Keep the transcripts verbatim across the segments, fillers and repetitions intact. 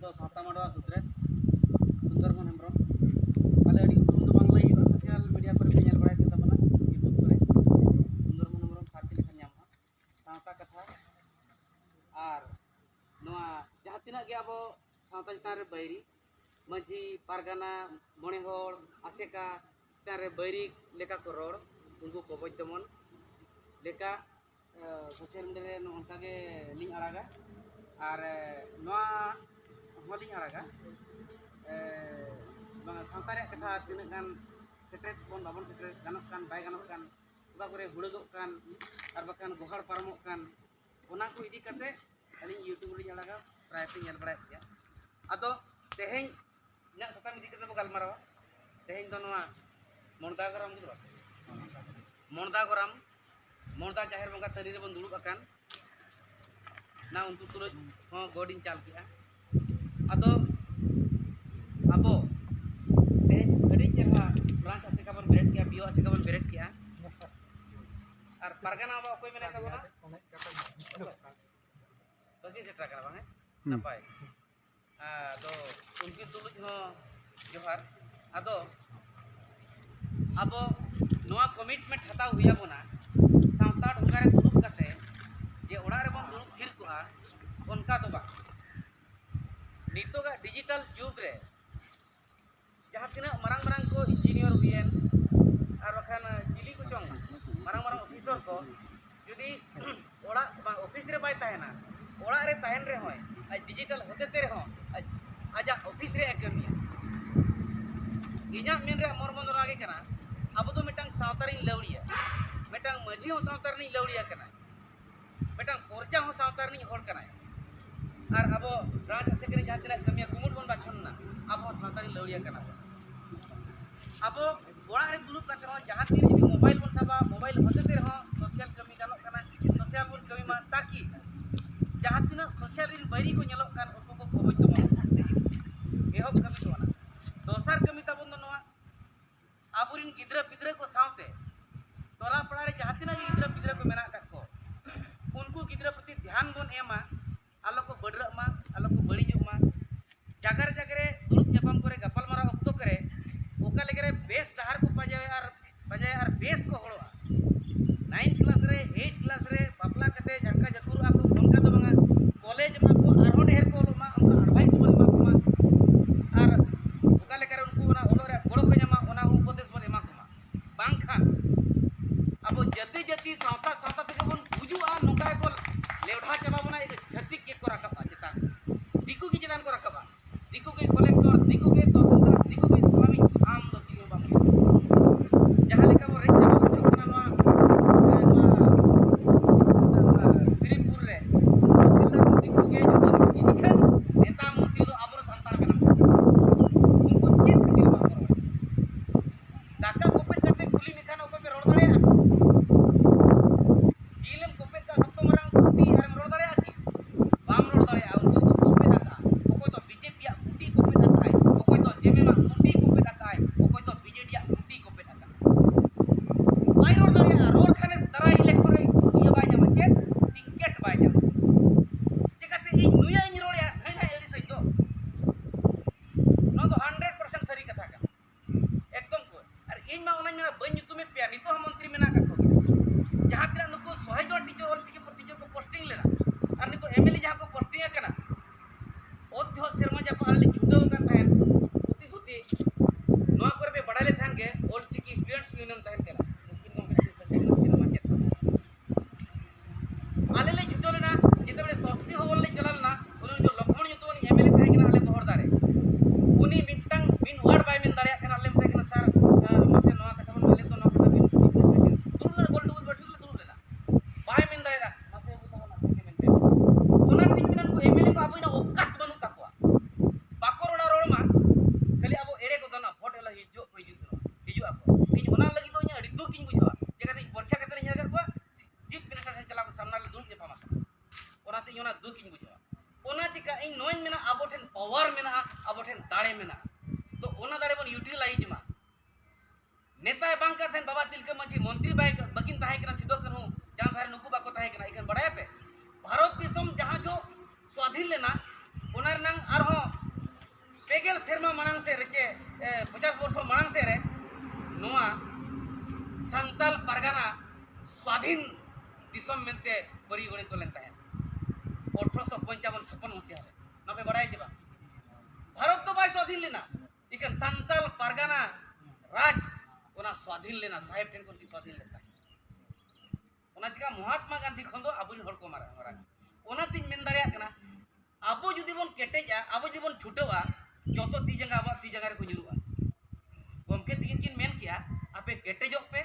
ᱫᱚ ᱥᱟᱶᱛᱟ ᱢᱟᱰᱣᱟ ᱥᱩᱛᱨᱮᱛ ᱥᱩᱱᱫᱚᱨ ᱢᱳᱦᱚᱱ ᱦᱮᱢᱵᱨᱚᱢ᱾ ᱟᱞᱮ ᱟᱹᱰᱤ ᱩᱯᱨᱩᱢ ᱫᱚ ᱵᱟᱝ ᱞᱟᱹᱭ ᱦᱩᱭᱩᱜᱼᱟ, ᱥᱳᱥᱟᱞ ᱢᱤᱰᱤᱭᱟ ᱠᱚᱨᱮ ᱯᱮ ᱧᱮᱞ ᱵᱟᱲᱟᱭᱮᱫ ᱜᱮ ᱛᱟᱵᱚᱱᱟ, YouTube ᱠᱚᱨᱮ᱾ ᱥᱩᱱᱫᱚᱨ ᱢᱳᱦᱚᱱ ᱦᱮᱢᱵᱨᱚᱢ ᱥᱟᱨᱪ ᱞᱮᱠᱷᱟᱱ ᱧᱟᱢᱚᱜᱼᱟ ᱥᱟᱶᱛᱟ ᱠᱟᱛᱷᱟ᱾ ᱟᱨ ᱱᱚᱣᱟ ᱡᱟᱦᱟᱸ ᱛᱤᱱᱟᱹᱜ ᱜᱮ ᱟᱵᱚ ᱥᱟᱶᱛᱟ ᱪᱮᱛᱟᱱ ᱨᱮ ᱵᱟᱹᱭᱨᱤ, ᱢᱟᱹᱡᱷᱤ, ᱯᱟᱨᱜᱟᱱᱟ, ᱢᱚᱬᱮ ᱦᱚᱲ, ᱟᱥᱮᱠᱟ ᱪᱮᱛᱟᱱ ᱨᱮ ᱵᱟᱹᱭᱨᱤ ᱞᱮᱠᱟ ᱠᱚ ᱨᱚᱲ, ᱩᱱᱠᱩ ᱠᱚᱵᱚᱡ ᱫᱚᱢᱚᱱ ᱞᱮᱠᱟ ᱥᱳᱥᱟᱞ ᱢᱤᱰᱤᱭᱟ ᱨᱮ ᱱᱚᱜᱼᱚ ᱱᱚᱝᱠᱟ ᱜᱮ ᱞᱤᱧ ᱟᱲᱟᱜᱟ᱾ ᱟᱨ ᱱᱚᱣᱟ ᱦᱚᱸᱞᱤᱧ ᱟᱲᱟᱜᱟ, ᱵᱟᱝ, ᱥᱟᱶᱛᱟ ᱨᱮᱭᱟᱜ ᱠᱟᱛᱷᱟ ᱛᱤᱱᱟᱹᱜ ᱜᱟᱱ ᱥᱮᱴᱮᱨ ᱵᱚᱱ ᱵᱟᱵᱚᱱ ᱥᱮᱴᱮᱨ, ᱜᱟᱱᱚᱜ ᱠᱟᱱ ᱵᱟᱭ ᱜᱟᱱᱚᱜ ᱠᱟᱱ, ᱚᱠᱟ ᱠᱚᱨᱮ ᱦᱩᱲᱟᱹᱜᱚᱜ ᱠᱟᱱ, ᱟᱨ ᱵᱟᱠᱷᱟᱱ ᱜᱚᱦᱟᱲ ᱯᱟᱨᱚᱢᱚᱜ ᱠᱟᱱ, ᱚᱱᱟ ᱠᱚ ᱤᱫᱤ ᱠᱟᱛᱮ ᱟᱹᱞᱤᱧ YouTube ᱨᱮᱞᱤᱧ ᱟᱲᱟᱜᱟ, ᱯᱨᱟᱭ ᱯᱮ ᱧᱮᱞ ᱵᱟᱲᱟᱭᱮᱫ ᱜᱮᱭᱟ᱾ ᱟᱫᱚ ᱛᱮᱦᱮᱧ ᱤᱧᱟᱹᱜ ᱥᱟᱛᱟᱢ ᱤᱫᱤ ᱠᱟᱛᱮ ᱵᱚ ᱜᱟᱞᱢᱟᱨᱟᱣᱟ᱾ ᱛᱮᱦᱮᱧ ᱫᱚ ᱱᱚᱣᱟ ᱢᱚᱬᱫᱟ ᱜᱚᱨᱟᱢ ᱵᱩᱡᱷᱟᱹᱣ, ᱢᱚᱬᱫᱟ ᱜᱚᱨᱟᱢ, ᱢᱚᱬᱫᱟ ᱡᱟᱦᱮᱨ ᱵᱚᱸᱜᱟ ᱛᱟᱹᱨᱤ ᱨᱮᱵᱚᱱ ᱫᱩᱲᱩᱵ ᱟᱠᱟᱱ ᱱᱟ, ᱩᱱᱠᱩ ᱛᱩᱞᱩᱡ ᱦᱚᱸ ᱜᱚᱰ ᱤᱧ ᱪᱟᱞ ᱠᱮᱜᱼᱟ᱾ ᱟᱫᱚ ᱟᱵᱚ ᱛᱮᱦᱮᱧ ᱟᱹᱰᱤ ᱪᱮᱦᱨᱟ ᱵᱨᱟᱧᱪ ᱟᱥᱮᱠᱟ ᱵᱚᱱ ᱵᱮᱨᱮᱫ ᱠᱮᱜᱼᱟ, ᱵᱤᱭᱳ ᱟᱥᱮᱠᱟ ᱵᱚᱱ ᱵᱮᱨᱮᱫ ᱠᱮᱜᱼᱟ᱾ ᱟᱨ ᱯᱟᱨᱜᱟᱱᱟ ᱵᱟᱵᱟ ᱚᱠᱚᱭ ᱢᱮᱱᱟᱭ ᱛᱟᱵᱚᱱᱟ? ᱵᱟᱹᱜᱤ ᱥᱮᱴᱮᱨ ᱟᱠᱟᱱᱟ ᱵᱟᱝ, ᱦᱮᱸ? ᱦᱩᱸ᱾ ᱱᱟᱯᱟᱭ᱾ ᱟᱫᱚ ᱩᱱᱠᱤᱱ ᱛᱩᱞᱩᱡ ᱦᱚᱸ ᱡᱚᱦᱟᱨ᱾ ᱟᱫᱚ ᱟᱵᱚ ᱱᱚᱣᱟ ᱠᱚᱢᱤᱴᱢᱮᱱᱴ ᱦᱟᱛᱟᱣ ᱦᱩᱭ ᱟᱵᱚᱱᱟ, ᱥᱟᱶᱛᱟ ᱰᱷᱚᱸᱜᱟ ᱨᱮ ᱫᱩᱲᱩᱵ ᱠᱟᱛᱮ ᱡᱮ ᱚᱲᱟᱜ ᱨᱮᱵᱚᱱ ᱫᱩᱲᱩᱵ ᱛᱷᱤᱨ ᱠᱚᱜᱼᱟ, ᱚᱱᱠᱟ ᱫᱚ ᱵᱟᱝ᱾ ᱱᱤᱛᱚᱜᱟᱜ ᱰᱤᱡᱤᱴᱟᱞ ᱡᱩᱜᱽ ᱨᱮ ᱡᱟᱦᱟᱸ ᱛᱤᱱᱟᱹᱜ ᱢᱟᱨᱟᱝ ᱢᱟᱨᱟᱝ ᱠᱚ ᱤᱧᱡᱤᱱᱤᱭᱟᱨ ᱦᱩᱭᱮᱱ, ᱟᱨ ᱵᱟᱠᱷᱟᱱ ᱪᱤᱞᱤ ᱠᱚᱪᱚᱝ ᱢᱟᱨᱟᱝ ᱢᱟᱨᱟᱝ ᱚᱯᱷᱤᱥᱟᱨ ᱠᱚ, ᱡᱩᱫᱤ ᱚᱲᱟᱜ ᱵᱟᱝ ᱚᱯᱷᱤᱥ ᱨᱮ ᱵᱟᱭ ᱛᱟᱦᱮᱱᱟ, ᱚᱲᱟᱜ ᱨᱮ ᱛᱟᱦᱮᱱ ᱨᱮᱦᱚᱸᱭ, ᱟᱡ ᱰᱤᱡᱤᱴᱟᱞ ᱦᱚᱛᱮᱛᱮ ᱨᱮᱦᱚᱸ ᱟᱡ, ᱟᱡᱟᱜ ᱚᱯᱷᱤᱥ ᱨᱮᱭᱟᱜ ᱮ ᱠᱟᱹᱢᱤᱭᱟ᱾ ᱤᱧᱟᱹᱜ ᱢᱮᱱ ᱨᱮᱭᱟᱜ ᱢᱚᱨᱢᱚ ᱫᱚ ᱱᱚᱣᱟ ᱜᱮ ᱠᱟᱱᱟ, ᱟᱵᱚ ᱫᱚ ᱢᱤᱫᱴᱟᱝ ᱥᱟᱶᱛᱟ ᱨᱤᱱ ᱞᱟᱹᱣᱲᱤᱭᱟᱹ, ᱢᱤᱫᱴᱟᱝ ᱢᱟᱹᱡᱷᱤ ᱦᱚᱸ ᱥᱟᱶᱛᱟ ᱨᱤᱱᱤᱡ ᱞᱟᱹᱣᱲᱤᱭᱟᱹ ᱠᱟᱱᱟᱭ, ᱢᱤᱫᱴᱟᱝ ᱯᱚᱨᱡᱟ ᱦᱚᱸ ᱥᱟᱶᱛᱟ ᱨᱤᱱᱤᱡ ᱦᱚᱲ ᱠᱟᱱᱟᱭ᱾ ᱟᱨ ᱟᱵᱚ ᱵᱨᱟᱧᱪ ᱟᱥᱮᱠᱟ ᱨᱮ ᱡᱟᱦᱟᱸ ᱛᱤᱱᱟᱹᱜ ᱠᱟᱹᱢᱤᱭᱟ ᱠᱩᱢᱩᱴ ᱵᱚᱱ ᱵᱟᱪᱷᱚᱱ ᱮᱱᱟ, ᱟᱵᱚ ᱦᱚᱸ ᱥᱟᱶᱛᱟ ᱨᱤᱱ ᱞᱟᱹᱣᱲᱤᱭᱟᱹ ᱠᱟᱱᱟ ᱵᱚᱱ᱾ ᱟᱵᱚ ᱚᱲᱟᱜ ᱨᱮ ᱫᱩᱲᱩᱵ ᱠᱟᱛᱮ ᱦᱚᱸ ᱡᱟᱦᱟᱸ ᱛᱤᱱ ᱨᱮ ᱡᱩᱫᱤ ᱢᱳᱵᱟᱭᱤᱞ ᱵᱚᱱ ᱥᱟᱵᱟ, ᱢᱳᱵᱟᱭᱤᱞ ᱦᱚᱛᱮ ᱛᱮ ᱨᱮᱦᱚᱸ ᱥᱳᱥᱟᱞ ᱠᱟᱹᱢᱤ ᱜᱟᱱᱚᱜ ᱠᱟᱱᱟ, ᱥᱳᱥᱟᱞ ᱵᱚᱱ ᱠᱟᱹᱢᱤ ᱢᱟ, ᱛᱟᱠᱤ ᱡᱟᱦᱟᱸ ᱛᱤᱱᱟᱹᱜ ᱥᱳᱥᱟᱞ ᱨᱮᱱ ᱵᱟᱹᱭᱨᱤ ᱠᱚ ᱧᱮᱞᱚᱜ ᱠᱟᱱ, ᱩᱱᱠᱩ ᱠᱚ ᱠᱚᱵᱚᱡ ᱛᱟᱵᱚᱱ᱾ ᱮᱦᱚᱵ ᱠᱟᱹᱢᱤ ᱫᱚ ᱚᱱᱟ᱾ ᱫᱚᱥᱟᱨ ᱠᱟᱹᱢᱤ ᱛᱟᱵᱚᱱ ᱫᱚ ᱱᱚᱣᱟ, ᱟᱵᱚᱨᱮᱱ ᱜᱤᱫᱽᱨᱟᱹ ᱯᱤᱫᱽᱨᱟᱹ ᱠᱚ ᱥᱟᱶᱛᱮ ᱴᱚᱞᱟ ᱯᱟᱲᱟ ᱨᱮ ᱡᱟᱦᱟᱸ ᱛᱤᱱᱟᱹᱜ ᱜᱮ ᱜᱤᱫᱽᱨᱟᱹ ᱯᱤᱫᱽᱨᱟᱹ ᱠᱚ ᱢᱮᱱᱟᱜ ᱟᱠᱟᱫ ᱠᱚ, ᱩᱱᱠᱩ ᱜᱤᱫᱽᱨᱟᱹ ᱯᱨᱚᱛᱤ ᱫᱷᱮᱭᱟᱱ ᱵᱚᱱ ᱮᱢᱟ, ᱟᱞᱚ ᱠᱚ ᱵᱟᱹᱰᱨᱟᱹᱜ ᱢᱟ, ᱟᱞᱚ ᱠᱚ ᱵᱟᱹᱲᱤᱡᱚᱜ ᱢᱟ᱾ ᱡᱟᱯᱟᱜ ᱟᱞᱮ ᱞᱮ ᱪᱷᱩᱴᱟᱹᱣ ᱟᱠᱟᱱ ᱛᱟᱦᱮᱸᱫ ᱩᱛᱤ ᱥᱩᱛᱤ᱾ ᱱᱚᱣᱟ ᱠᱚᱨᱮ ᱯᱮ ᱵᱟᱰᱟᱭ ᱞᱮᱫ ᱛᱟᱦᱮᱸᱫ ᱜᱮ, ᱚᱞ ᱪᱤᱠᱤ ᱥᱴᱩᱰᱮᱱᱴᱥ ᱤᱭᱩᱱᱤᱭᱚᱱ ᱛᱟᱦᱮᱸ ᱠᱟᱱᱟ, ᱩᱱᱠᱤᱱ ᱜᱚᱢᱠᱮ ᱛᱟᱹᱠᱤᱱ ᱥᱟᱹᱠᱷᱤ ᱢᱟᱪᱮᱫ ᱠᱟᱱᱟ᱾ ᱟᱞᱮ ᱞᱮ ᱪᱷᱩᱴᱟᱹᱣ ᱞᱮᱱᱟ, ᱡᱮᱛᱮ ᱵᱮᱲᱮ ᱥᱚᱥᱛᱤ ᱵᱷᱚᱵᱚᱱ ᱞᱮ ᱪᱟᱞᱟᱣ ᱞᱮᱱᱟ, ᱩᱱᱤ ᱡᱚᱦᱚᱜ ᱞᱚᱠᱷᱢᱚᱬ ᱧᱩᱛᱩᱢᱟᱱ ᱮᱢ ᱮᱞ ᱮ ᱛᱟᱦᱮᱸ ᱠᱟᱱᱟ ᱟᱞᱮ ᱵᱚᱦᱚᱲᱫᱟ ᱨᱮ᱾ ᱩᱱᱤ ᱢᱤᱫᱴᱟᱝ ᱢᱤᱫ ᱣᱟᱨᱰ ᱵᱟᱭ ᱢᱮᱱ ᱫᱟᱲᱮᱭᱟᱜ ᱠᱟᱱᱟ᱾ ᱟᱞᱮ ᱢᱮᱛᱟᱭ ᱠᱟᱱᱟ, "ᱥᱟᱨ, ᱟᱸ, ᱢᱟᱥᱮ ᱱᱚᱣᱟ ᱠᱟᱛᱷᱟ ᱵᱚᱱ ᱢᱮᱱ ᱞᱮᱫ ᱫᱚ, ᱱᱚᱣᱟ ᱠᱟᱛᱷᱟ ᱵᱤᱱ ᱪᱮᱫ ᱵᱤᱱ ᱢᱮᱱ ᱠᱮᱫᱟ?" ᱫᱩᱲᱩᱵ ᱞᱮᱱᱟ, ᱜᱳᱞ ᱴᱮᱵᱤᱞ ᱵᱟᱹᱴᱷᱤ ᱨᱮᱞᱮ ᱫᱩᱲᱩᱵ ᱞᱮᱱᱟ, ᱵᱟᱭ ᱢᱮᱱ ᱫᱟᱲᱮᱭᱟᱫᱟ, "ᱢᱟᱥᱮ ᱵᱟᱹᱵᱩ ᱛᱟᱵᱚᱱ ᱟᱯᱮ ᱜᱮ ᱢᱮᱱ ᱯᱮ᱾" ᱚᱱᱟ ᱛᱤᱧ ᱢᱮᱱᱟ, ᱱᱩᱠᱩ ᱮᱢ ᱮᱞ ᱮ ᱠᱚ ᱟᱵᱚ ᱚᱠᱟᱛ ᱵᱟᱹᱱᱩᱜ ᱛᱟᱠᱚᱣᱟ᱾ ᱵᱟᱠᱚ ᱨᱚᱲᱟ ᱨᱚᱲ ᱢᱟ, ᱠᱷᱟᱹᱞᱤ ᱟᱵᱚ ᱮᱲᱮ ᱠᱚ ᱜᱟᱱᱚᱜᱼᱟ, ᱵᱷᱳᱴ ᱦᱤᱞᱳᱜ ᱦᱤᱡᱩᱜ ᱠᱚ ᱦᱤᱡᱩᱜ ᱥᱮᱱᱚᱜ, ᱦᱤᱡᱩᱜ ᱟᱠᱚ᱾ ᱤᱧ ᱚᱱᱟ ᱞᱟᱹᱜᱤᱫ ᱫᱚ ᱤᱧᱟᱹᱜ ᱟᱹᱰᱤ ᱫᱩᱠ ᱤᱧ ᱵᱩᱡᱷᱟᱹᱣᱟ᱾ ᱪᱮᱠᱟᱛᱮ ᱤᱧ ᱯᱚᱨᱤᱠᱠᱷᱟ ᱠᱟᱛᱮ ᱤᱧ ᱧᱮᱞ ᱟᱠᱟᱫ ᱠᱚᱣᱟ, ᱪᱤᱯ ᱢᱤᱱᱤᱥᱴᱟᱨ ᱴᱷᱮᱱ ᱪᱟᱞᱟᱣ ᱠᱟᱛᱮ ᱥᱟᱢᱱᱟ ᱨᱮ ᱫᱩᱲᱩᱵ ᱧᱟᱯᱟᱢ ᱟᱠᱟᱱᱟ᱾ ᱚᱱᱟᱛᱮ ᱤᱧ ᱚᱱᱟ ᱫᱩᱠ ᱤᱧ ᱵᱩᱡᱷᱟᱹᱣᱟ᱾ ᱚᱱᱟ ᱪᱤᱠᱟ ᱤᱧ ᱱᱚᱣᱟᱧ ᱢᱮᱱᱟ, ᱟᱵᱚ ᱴᱷᱮᱱ ᱯᱟᱣᱟᱨ ᱢᱮᱱᱟᱜᱼᱟ, ᱟᱵᱚ ᱴᱷᱮᱱ ᱫᱟᱲᱮ ᱢᱮᱱᱟᱜᱼᱟ, ᱛᱚ ᱚᱱᱟ ᱫᱟᱲᱮ ᱵᱚᱱ ᱤᱭᱩᱴᱤᱞᱟᱭᱤᱡᱽ ᱢᱟ᱾ ᱱᱮᱛᱟᱭ ᱵᱟᱝ ᱠᱟᱱ ᱛᱟᱦᱮᱸᱱ ᱵᱟᱵᱟ ᱛᱤᱞᱠᱟᱹ ᱢᱟᱹᱡᱷᱤ, ᱢᱚᱱᱛᱨᱤ ᱵᱟᱭ, ᱵᱟᱹᱠᱤᱱ ᱛᱟᱦᱮᱸ ᱠᱟᱱᱟ, ᱥᱤᱫᱩ ᱠᱟᱹᱱᱦᱩ, ᱪᱟᱸᱫᱽ ᱵᱷᱟᱭᱨᱚ ᱱᱩᱠᱩ ᱵᱟᱠᱚ ᱛᱟᱦᱮᱸ ᱠᱟᱱᱟ᱾ ᱤᱠᱷᱟᱹᱱ ᱵᱟᱲᱟᱭᱟᱯᱮ, ᱵᱷᱟᱨᱚᱛ ᱫᱤᱥᱚᱢ ᱡᱟᱦᱟᱸ ᱡᱚᱦᱚᱜ ᱥᱣᱟᱫᱷᱤᱱ ᱞᱮᱱᱟ, ᱚᱱᱟ ᱨᱮᱱᱟᱝ ᱟᱨᱦᱚᱸ ᱯᱮᱜᱮᱞ ᱥᱮᱨᱢᱟ ᱢᱟᱲᱟᱝ ᱥᱮᱫ ᱨᱮ, ᱪᱮ, ᱮ, ᱯᱚᱪᱟᱥ ᱵᱚᱨᱥᱚ ᱢᱟᱲᱟᱝ ᱥᱮᱫ ᱨᱮ ᱱᱚᱣᱟ ᱥᱟᱱᱛᱟᱞ ᱯᱟᱨᱜᱟᱱᱟ ᱥᱣᱟᱫᱷᱤᱱ ᱫᱤᱥᱚᱢ ᱢᱮᱱᱛᱮ ᱯᱚᱨᱤᱜᱚᱬᱤᱛᱚ ᱞᱮᱱ ᱛᱟᱦᱮᱸᱫ, ᱟᱴᱷᱨᱚᱥᱚ ᱯᱚᱧᱪᱟᱵᱚᱱ ᱪᱷᱚᱯᱯᱚᱱ ᱢᱚᱥᱤᱦᱟ ᱨᱮ᱾ ᱱᱚᱣᱟ ᱯᱮ ᱵᱟᱲᱟᱭᱟ ᱪᱮ ᱵᱟᱝ? ᱵᱷᱟᱨᱚᱛ ᱫᱚ ᱵᱟᱭ ᱥᱣᱟᱫᱷᱤᱱ ᱞᱮᱱᱟ, ᱤᱠᱷᱟᱹᱱ ᱥᱟᱱᱛᱟᱞ ᱯᱟᱨᱜᱟᱱᱟ ᱨᱟᱡᱽ ᱚᱱᱟ ᱥᱣᱟᱫᱷᱤᱱ ᱞᱮᱱᱟ, ᱥᱟᱦᱮᱵᱽ ᱴᱷᱮᱱ ᱠᱷᱚᱱ ᱜᱮ ᱥᱣᱟᱫᱷᱤᱱ ᱞᱮᱱ ᱛᱟᱦᱮᱸᱫ᱾ ᱚᱱᱟ ᱪᱤᱠᱟ ᱢᱚᱦᱟᱛᱢᱟ ᱜᱟᱱᱫᱷᱤ ᱠᱷᱚᱱ ᱫᱚ ᱟᱵᱚᱨᱮᱱ ᱦᱚᱲ ᱠᱚ ᱢᱟᱨᱟᱝ, ᱢᱟᱨᱟᱝ᱾ ᱚᱱᱟᱛᱤᱧ ᱢᱮᱱ ᱫᱟᱲᱮᱭᱟᱜ ᱠᱟᱱᱟ, ᱟᱵᱚ ᱡᱩᱫᱤ ᱵᱚᱱ ᱠᱮᱴᱮᱡᱼᱟ, ᱟᱵᱚ ᱡᱩᱫᱤ ᱵᱚᱱ ᱪᱷᱩᱴᱟᱹᱣᱼᱟ, ᱡᱚᱛᱚ ᱛᱤ ᱡᱟᱸᱜᱟ ᱟᱵᱚᱣᱟᱜ ᱛᱤ ᱡᱟᱸᱜᱟ ᱨᱮᱠᱚ ᱧᱩᱨᱩᱜᱼᱟ᱾ ᱜᱚᱢᱠᱮ ᱛᱤᱠᱤᱱ ᱠᱤᱱ ᱢᱮᱱ ᱠᱮᱜᱼᱟ, "ᱟᱯᱮ ᱠᱮᱴᱮᱡᱚᱜ ᱯᱮ,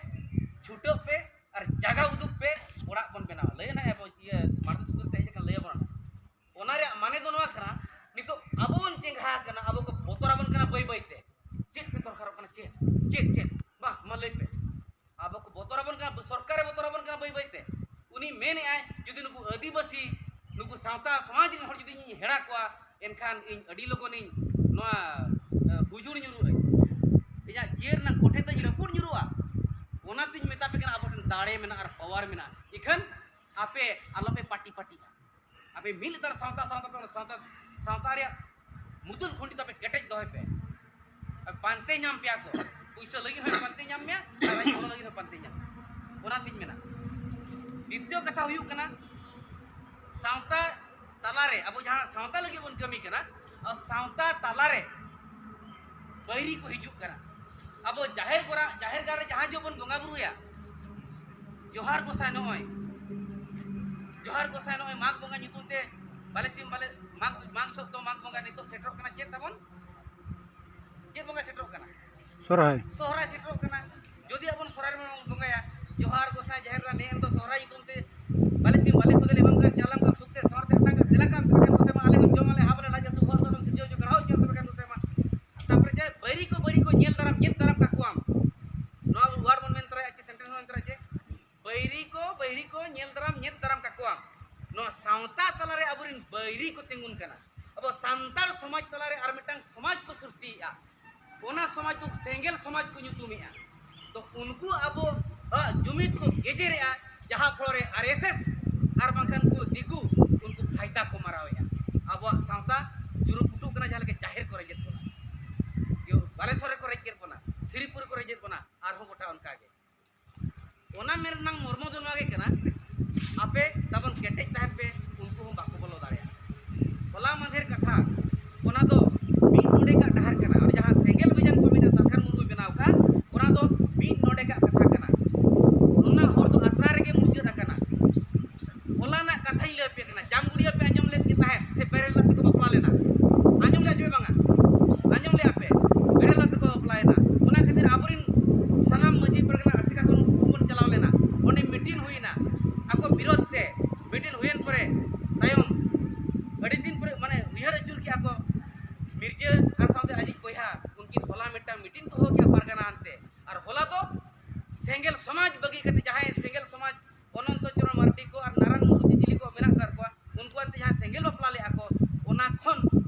ᱪᱷᱩᱴᱟᱹᱜ ᱯᱮ ᱟᱨ ᱡᱟᱜᱟ ᱩᱫᱩᱜ ᱯᱮ, ᱚᱲᱟᱜ ᱵᱚᱱ ᱵᱮᱱᱟᱣᱟ᱾" ᱞᱟᱹᱭ ᱟᱱᱟᱭ ᱟᱵᱚ ᱤᱭᱟᱹ ᱢᱟᱨᱜᱚ ᱥᱩᱛᱨᱚ ᱛᱮ ᱦᱮᱡ ᱟᱠᱟᱱ, ᱞᱟᱹᱭ ᱟᱵᱚᱱ ᱟᱱᱟᱭ᱾ ᱚᱱᱟ ᱨᱮᱭᱟᱜ ᱢᱟᱱᱮ ᱫᱚ ᱱᱚᱣᱟ ᱠᱟᱱᱟ, ᱱᱤᱛᱚᱜ ᱟᱵᱚ ᱵᱚᱱ ᱪᱮᱸᱜᱷᱟ ᱟᱠᱟᱱᱟ, ᱟᱵᱚ ᱠᱚ ᱵᱚᱛᱚᱨ ᱟᱵᱚᱱ ᱠᱟᱱᱟ ᱵᱟᱹᱭ ᱵᱟᱹᱭ ᱛᱮ᱾ ᱪᱮᱫ ᱯᱮ ᱫᱚᱨᱠᱟᱨᱚᱜ ᱠᱟᱱᱟ? ᱪᱮᱫ, ᱪᱮᱫ, ᱪᱮᱫ? ᱢᱟ, ᱢᱟ ᱞᱟᱹᱭ ᱯᱮ᱾ ᱟᱵᱚ ᱠᱚ ᱵᱚᱛᱚᱨ ᱟᱵᱚᱱ ᱠᱟᱱᱟ, ᱥᱚᱨᱠᱟᱨᱮ ᱵᱚᱛᱚᱨ ᱟᱵᱚᱱ ᱠᱟᱱᱟ ᱵᱟᱹᱭ ᱵᱟᱹᱭ ᱛᱮ᱾ ᱩᱱᱤ ᱢᱮᱱᱮᱜᱼᱟᱭ, ᱡᱩᱫᱤ ᱱᱩᱠᱩ ᱟᱹᱫᱤᱵᱟᱹᱥᱤ, ᱱᱩᱠᱩ ᱥᱟᱶᱛᱟ ᱥᱚᱢᱟᱡᱽ ᱨᱮᱱ ᱦᱚᱲ ᱡᱩᱫᱤ ᱤᱧ ᱦᱮᱲᱟ ᱠᱚᱣᱟ, ᱮᱱᱠᱷᱟᱱ ᱤᱧ ᱟᱹᱰᱤ ᱞᱚᱜᱚᱱᱤᱧ ᱱᱚᱣᱟ, ᱮ, ᱦᱩᱡᱩᱲ ᱧᱩᱨᱩᱜ ᱟᱹᱧ, ᱤᱧᱟᱹᱜ ᱡᱤᱭᱟᱹ ᱨᱮᱱᱟᱜ ᱠᱚᱴᱷᱮ ᱛᱮᱧ ᱨᱟᱹᱯᱩᱫ ᱧᱩᱨᱩᱜᱼᱟ᱾ ᱚᱱᱟᱛᱤᱧ ᱢᱮᱛᱟ ᱯᱮ ᱠᱟᱱᱟ, ᱟᱵᱚ ᱴᱷᱮᱱ ᱫᱟᱲᱮ ᱢᱮᱱᱟᱜᱼᱟ ᱟᱨ ᱯᱟᱣᱟᱨ ᱢᱮᱱᱟᱜᱼᱟ᱾ ᱤᱠᱷᱟᱹᱱ ᱟᱯᱮ ᱟᱞᱚᱯᱮ ᱯᱟᱹᱴᱤ ᱯᱟᱹᱴᱤᱜᱼᱟ᱾ ᱟᱯᱮ ᱢᱤᱫ ᱞᱮᱛᱟᱲ ᱥᱟᱶᱛᱟ, ᱥᱟᱶᱛᱟ ᱯᱮ, ᱚᱱᱟ ᱥᱟᱶᱛᱟ, ᱥᱟᱶᱛᱟ ᱨᱮᱭᱟᱜ ᱢᱩᱫᱩᱞ ᱠᱷᱩᱱᱴᱤ ᱛᱟᱯᱮ ᱠᱮᱴᱮᱡ ᱫᱚᱦᱚᱭ ᱯᱮ᱾ ᱟᱨ ᱯᱟᱱᱛᱮ ᱧᱟᱢ ᱯᱮᱭᱟ ᱠᱚ, ᱯᱩᱭᱥᱟᱹ ᱞᱟᱹᱜᱤᱫ ᱦᱚᱸ ᱯᱟᱱᱛᱮ ᱧᱟᱢ ᱢᱮᱭᱟ, ᱟᱨ ᱟᱡ ᱜᱚᱲᱚ ᱞᱟᱹᱜᱤᱫ ᱦᱚᱸ ᱯᱟᱱᱛᱮ ᱧᱟᱢ ᱢᱮᱭᱟ᱾ ᱚᱱᱟᱛᱤᱧ ᱢᱮᱱᱟ, ᱫᱤᱛᱤᱭᱚ ᱠᱟᱛᱷᱟ ᱦᱩᱭᱩᱜ ᱠᱟᱱᱟ, ᱥᱟᱶᱛᱟ ᱛᱟᱞᱟᱨᱮ ᱟᱵᱚ ᱡᱟᱦᱟᱸ ᱥᱟᱶᱛᱟ ᱞᱟᱹᱜᱤᱫ ᱵᱚᱱ ᱠᱟᱹᱢᱤ ᱠᱟᱱᱟ, ᱟᱨ ᱥᱟᱶᱛᱟ ᱛᱟᱞᱟᱨᱮ ᱵᱟᱹᱭᱨᱤ ᱠᱚ ᱦᱤᱡᱩᱜ ᱠᱟᱱᱟ᱾ ᱟᱵᱚ ᱡᱟᱦᱮᱨ ᱜᱚᱨᱟ-, ᱡᱟᱦᱮᱨ ᱜᱟᱲ ᱨᱮ ᱡᱟᱦᱟᱸ ᱡᱚᱦᱚᱜ ᱵᱚᱱ ᱵᱚᱸᱜᱟ ᱵᱩᱨᱩᱭᱟ, ᱡᱚᱦᱟᱨ ᱜᱚᱸᱥᱟᱭ ᱱᱚᱜᱼᱚᱭ, ᱡᱚᱦᱟᱨ ᱜᱚᱸᱥᱟᱭ ᱱᱚᱜᱼᱚᱭ ᱢᱟᱜᱽ ᱵᱚᱸᱜᱟ ᱧᱩᱛᱩᱢ ᱛᱮ ᱵᱟᱞᱮ ᱥᱤᱢ ᱵᱟᱞᱮ ᱢᱟᱜᱽ, ᱢᱟᱜᱽ ᱥᱚᱵᱫᱚ ᱢᱟᱜᱽ ᱵᱚᱸᱜᱟ ᱱᱤᱛᱚᱜ ᱥᱮᱴᱮᱨᱚᱜ ᱠᱟᱱᱟ᱾ ᱪᱮᱫ ᱛᱟᱵᱚᱱ? ᱪᱮᱫ ᱵᱚᱸᱜᱟ ᱥᱮᱴᱮᱨᱚᱜ ᱠᱟᱱᱟ? ᱥᱚᱨᱦᱟᱭ᱾ ᱥᱚᱦᱨᱟᱭ ᱥᱮᱴᱮᱨᱚᱜ ᱠᱟᱱᱟ᱾ ᱡᱩᱫᱤ ᱟᱵᱚᱱ ᱥᱚᱦᱨᱟᱭ ᱨᱮᱵᱚᱱ ᱵᱚᱸᱜᱟᱭᱟ, ᱡᱚᱦᱟᱨ ᱜᱚᱸᱥᱟᱭ ᱡᱟᱦᱮᱨ ᱨᱮ ᱱᱮ ᱮᱱ ᱫᱚ ᱥᱚᱦᱨᱟᱭ ᱧᱩᱛᱩᱢ ᱛᱮ ᱵᱟᱞᱮ ᱥᱤᱢ ᱵᱟᱞᱮ ᱠᱷᱚᱫᱮ ᱞᱮ ᱮᱢᱟᱢ ᱠᱟᱱ, ᱪᱟᱞᱟᱢ ᱠᱟᱱ ᱥᱩᱠ ᱛᱮ ᱥᱟᱶᱟᱨ ᱛᱮ ᱦᱟᱛᱟᱝ ᱠᱟᱱ, ᱫᱮᱞᱟ ᱠᱟᱱ ᱛᱮᱞᱟ ᱠᱟᱱ ᱫᱩᱥᱮ ᱢᱟ ᱟᱞᱮ ᱦᱚᱸ ᱡᱚᱢ ᱟᱞᱮ ᱦᱟᱵ ᱟᱞᱮ ᱞᱟᱡ ᱟᱹᱥᱩ ᱦᱚᱲ ᱫᱚ ᱟᱫᱚᱢ ᱥᱤᱨᱡᱟᱹᱣ ᱦᱚᱪᱚ ᱜᱟᱲᱦᱟᱣ ᱦᱚᱪᱚ ᱛᱚᱵᱮ ᱠᱷᱟᱱ ᱫᱩᱥᱮ ᱢᱟ᱾ ᱛᱟᱯᱚᱨᱮ ᱪᱮᱫ? ᱵᱟᱹᱭᱨᱤ ᱠᱚ ᱵᱟᱹᱭᱨᱤ ᱠᱚ ᱧᱮᱞ ᱫᱟᱨᱟᱢ ᱧᱮᱞ ᱫᱟᱨᱟᱢ ᱠᱟᱠᱚᱣᱟᱢ᱾ ᱱᱚᱣᱟ ᱣᱟᱨᱰ ᱵᱚᱱ ᱢᱮᱱ ᱛᱚᱨᱟᱭᱟ ᱪᱮ, ᱥᱮᱱᱴᱮᱱᱥ ᱵᱚᱱ ᱢᱮᱱ ᱛᱚᱨᱟᱭᱟ ᱪᱮ? ᱵᱟᱹᱭᱨᱤ ᱠᱚ ᱵᱟᱹᱭᱨᱤ ᱠᱚ ᱧᱮᱞ ᱫᱟᱨᱟᱢ ᱧᱮᱞ ᱫᱟᱨᱟᱢ ᱠᱟᱠᱚᱣᱟᱢ᱾ ᱱᱚᱣᱟ ᱥᱟᱶᱛᱟ ᱛᱟᱞᱟᱨᱮ ᱟᱵᱚᱨᱮᱱ ᱵᱟᱹᱭᱨᱤ ᱠᱚ ᱛᱤᱸᱜᱩᱱ ᱠᱟᱱᱟ᱾ ᱟᱵᱚ ᱥᱟᱱᱛᱟᱲ ᱥᱚᱢᱟᱡᱽ ᱛᱟᱞᱟᱨᱮ ᱟᱨ ᱢᱤᱫᱴᱟᱝ ᱥᱚᱢᱟᱡᱽ ᱠᱚ ᱥᱨᱤᱥᱴᱤᱭᱮᱫᱼᱟ᱾ ᱚᱱᱟ ᱥᱚᱢᱟᱡᱽ ᱫᱚ ᱥᱮᱸᱜᱮᱞ ᱥᱚᱢᱟᱡᱽ ᱠᱚ ᱧᱩᱛᱩᱢᱮᱫᱼᱟ᱾ ᱛᱚ ᱩᱱᱠᱩ ᱟᱵᱚ, ᱟ, ᱡᱩᱢᱤᱫ ᱠᱚ ᱜᱮᱡᱮᱨᱮᱜᱼᱟ, ᱡᱟᱦᱟᱸ ᱯᱷᱚᱞᱚ ᱨᱮ ᱟᱨ ᱮᱥ ᱮᱥ ᱟᱨ ᱵᱟᱝᱠᱷᱟᱱ ᱩᱱᱠᱩ ᱫᱤᱠᱩ ᱩᱱᱠᱩ ᱯᱷᱟᱭᱫᱟ ᱠᱚ ᱢᱟᱨᱟᱣᱮᱜᱼᱟ᱾ ᱟᱵᱚᱣᱟᱜ ᱥᱟᱶᱛᱟ ᱡᱩᱨᱩ ᱯᱩᱴᱩᱜ ᱠᱟᱱᱟ, ᱡᱟᱦᱟᱸ ᱞᱮᱠᱟ ᱡᱟᱦᱮᱨ ᱠᱚ ᱨᱮᱡᱮᱫ ᱵᱚᱱᱟ, ᱵᱟᱞᱮᱥᱚᱨ ᱨᱮᱠᱚ ᱨᱮᱡ ᱠᱮᱫ ᱵᱚᱱᱟ, ᱥᱤᱨᱤᱯᱩᱨ ᱨᱮᱠᱚ ᱨᱮᱡᱮᱫ ᱵᱚᱱᱟ, ᱟᱨᱦᱚᱸ ᱜᱚᱴᱟ ᱚᱱᱠᱟ ᱜᱮ᱾ ᱚᱱᱟ ᱢᱮᱱ ᱨᱮᱱᱟᱜ ᱢᱚᱨᱢᱚ ᱫᱚ ᱱᱚᱣᱟ ᱜᱮ ᱠᱟᱱᱟ, ᱟᱯᱮ ᱛᱟᱵᱚᱱ ᱠᱮᱴᱮᱡ ᱛᱟᱦᱮᱱ ᱯᱮ, ᱩᱱᱠᱩ ᱦᱚᱸ ᱵᱟᱠᱚ ᱵᱚᱞᱚ ᱫᱟᱲᱮᱭᱟᱜᱼᱟ᱾ ᱦᱚᱞᱟ ᱢᱟᱫᱷᱮᱨ ᱠᱟᱛᱷᱟ, ᱚᱱᱟ ᱫᱚ ᱢᱤᱫ ᱱᱚᱰᱮᱠᱟᱜ ᱰᱟᱦᱟᱨ ᱠᱟᱱᱟ᱾ ᱚᱱᱟ ᱡᱟᱦᱟᱸ ᱥᱮᱸᱜᱮᱞ ᱵᱟᱡᱟᱱ ᱠᱚ ᱢᱮᱱᱟ, ᱥᱟᱞᱠᱷᱟᱱ ᱢᱩᱨᱢᱩᱭ ᱵᱮᱱᱟᱣ ᱠᱟᱜᱼᱟ, ᱚᱱᱟ ᱫᱚ ᱢᱤᱫ ᱱᱚᱰᱮᱠᱟᱜ ᱠᱟᱛᱷᱟ ᱠᱟᱱᱟ᱾ ᱚᱱᱟ ᱦᱚᱨ ᱫᱚ ᱟᱛᱨᱟ ᱨᱮᱜᱮ ᱢᱩᱪᱟᱹᱫ ᱟᱠᱟᱱᱟ᱾ ᱦᱚᱞᱟᱱᱟᱜ ᱠᱟᱛᱷᱟᱧ ᱞᱟᱹᱭ ᱟᱯᱮ ᱠᱟᱱᱟ, ᱡᱟᱢᱜᱩᱲᱤᱭᱟᱹ ᱯᱮ ᱟᱸᱡᱚᱢ ᱞᱮᱫ ᱜᱮ ᱛᱟᱦᱮᱸᱫ, ᱥᱮ ᱵᱮᱨᱮᱞ ᱫᱟᱜ ᱛᱮᱠᱚ ᱵᱟᱯᱞᱟ ᱞᱮᱱᱟ? ᱟᱸᱡᱚᱢ ᱞᱮᱫ ᱯᱮ ᱵᱟᱝᱟ? ᱟᱸᱡᱚᱢ ᱞᱮᱫᱼᱟ ᱯᱮ? ᱵᱮᱨᱮᱞ ᱫᱟᱜ ᱛᱮᱠᱚ ᱵᱟᱯᱞᱟᱭᱮᱱᱟ᱾ ᱚᱱᱟ ᱠᱷᱟᱹᱛᱤᱨ ᱟᱵᱚᱨᱮᱱ ᱥᱟᱱᱟᱢ ᱢᱟᱹᱡᱷᱤ ᱯᱟᱨᱜᱟᱱᱟ ᱟᱥᱮᱠᱟ ᱠᱷᱚᱱ ᱵᱚᱱ ᱪᱟᱞᱟᱣ ᱞᱮᱱᱟ, ᱚᱸᱰᱮ ᱢᱤᱴᱤᱝ ᱦᱩᱭᱱᱟ᱾ ᱟᱠᱚ ᱵᱤᱨᱳᱫᱷ ᱛᱮ ᱢᱤᱴᱤᱝ ᱦᱩᱭᱮᱱ ᱯᱚᱨᱮ, ᱛᱟᱭᱚᱢ ᱟᱹᱰᱤ ᱫᱤᱱ ᱯᱚᱨᱮ, ᱢᱟᱱᱮ, ᱩᱭᱦᱟᱹᱨ ᱟᱹᱪᱩᱨ ᱠᱮᱜᱼᱟ ᱠᱚ, ᱢᱤᱨᱡᱟᱹ ᱟᱨ ᱥᱟᱶᱛᱮ ᱟᱡᱤᱡ ᱵᱚᱭᱦᱟ ᱩᱱᱠᱤᱱ ᱦᱚᱞᱟ ᱢᱤᱫᱴᱟᱝ ᱢᱤᱴᱤᱝ ᱫᱚᱦᱚ ᱠᱮᱜᱼᱟ ᱯᱟᱨᱜᱟᱱᱟ ᱟᱱᱛᱮ᱾ ᱟᱨ ᱦᱚᱞᱟ ᱫᱚ ᱥᱮᱸᱜᱮᱞ ᱥᱚᱢᱟᱡᱽ ᱵᱟᱹᱜᱤ ᱠᱟᱛᱮ, ᱡᱟᱦᱟᱸᱭ ᱥᱮᱸᱜᱮᱞ ᱥᱚᱢᱟᱡᱽ ᱚᱱᱚᱱᱛᱚ ᱪᱚᱨᱚᱬ ᱢᱟᱨᱰᱤ ᱠᱚ ᱟᱨ ᱱᱟᱨᱟᱭᱚᱱ ᱢᱩᱨᱢᱩ ᱪᱤᱞᱤ ᱠᱚ ᱢᱮᱱᱟᱜ ᱟᱠᱟᱫ ᱠᱚᱣᱟ, ᱩᱱᱠᱩ ᱟᱱᱛᱮ ᱡᱟᱦᱟᱸ ᱥᱮᱸᱜᱮᱞ ᱵᱟᱯᱞᱟ ᱞᱮᱫᱼᱟ ᱠᱚ, ᱚᱱᱟ ᱠᱷᱚᱱ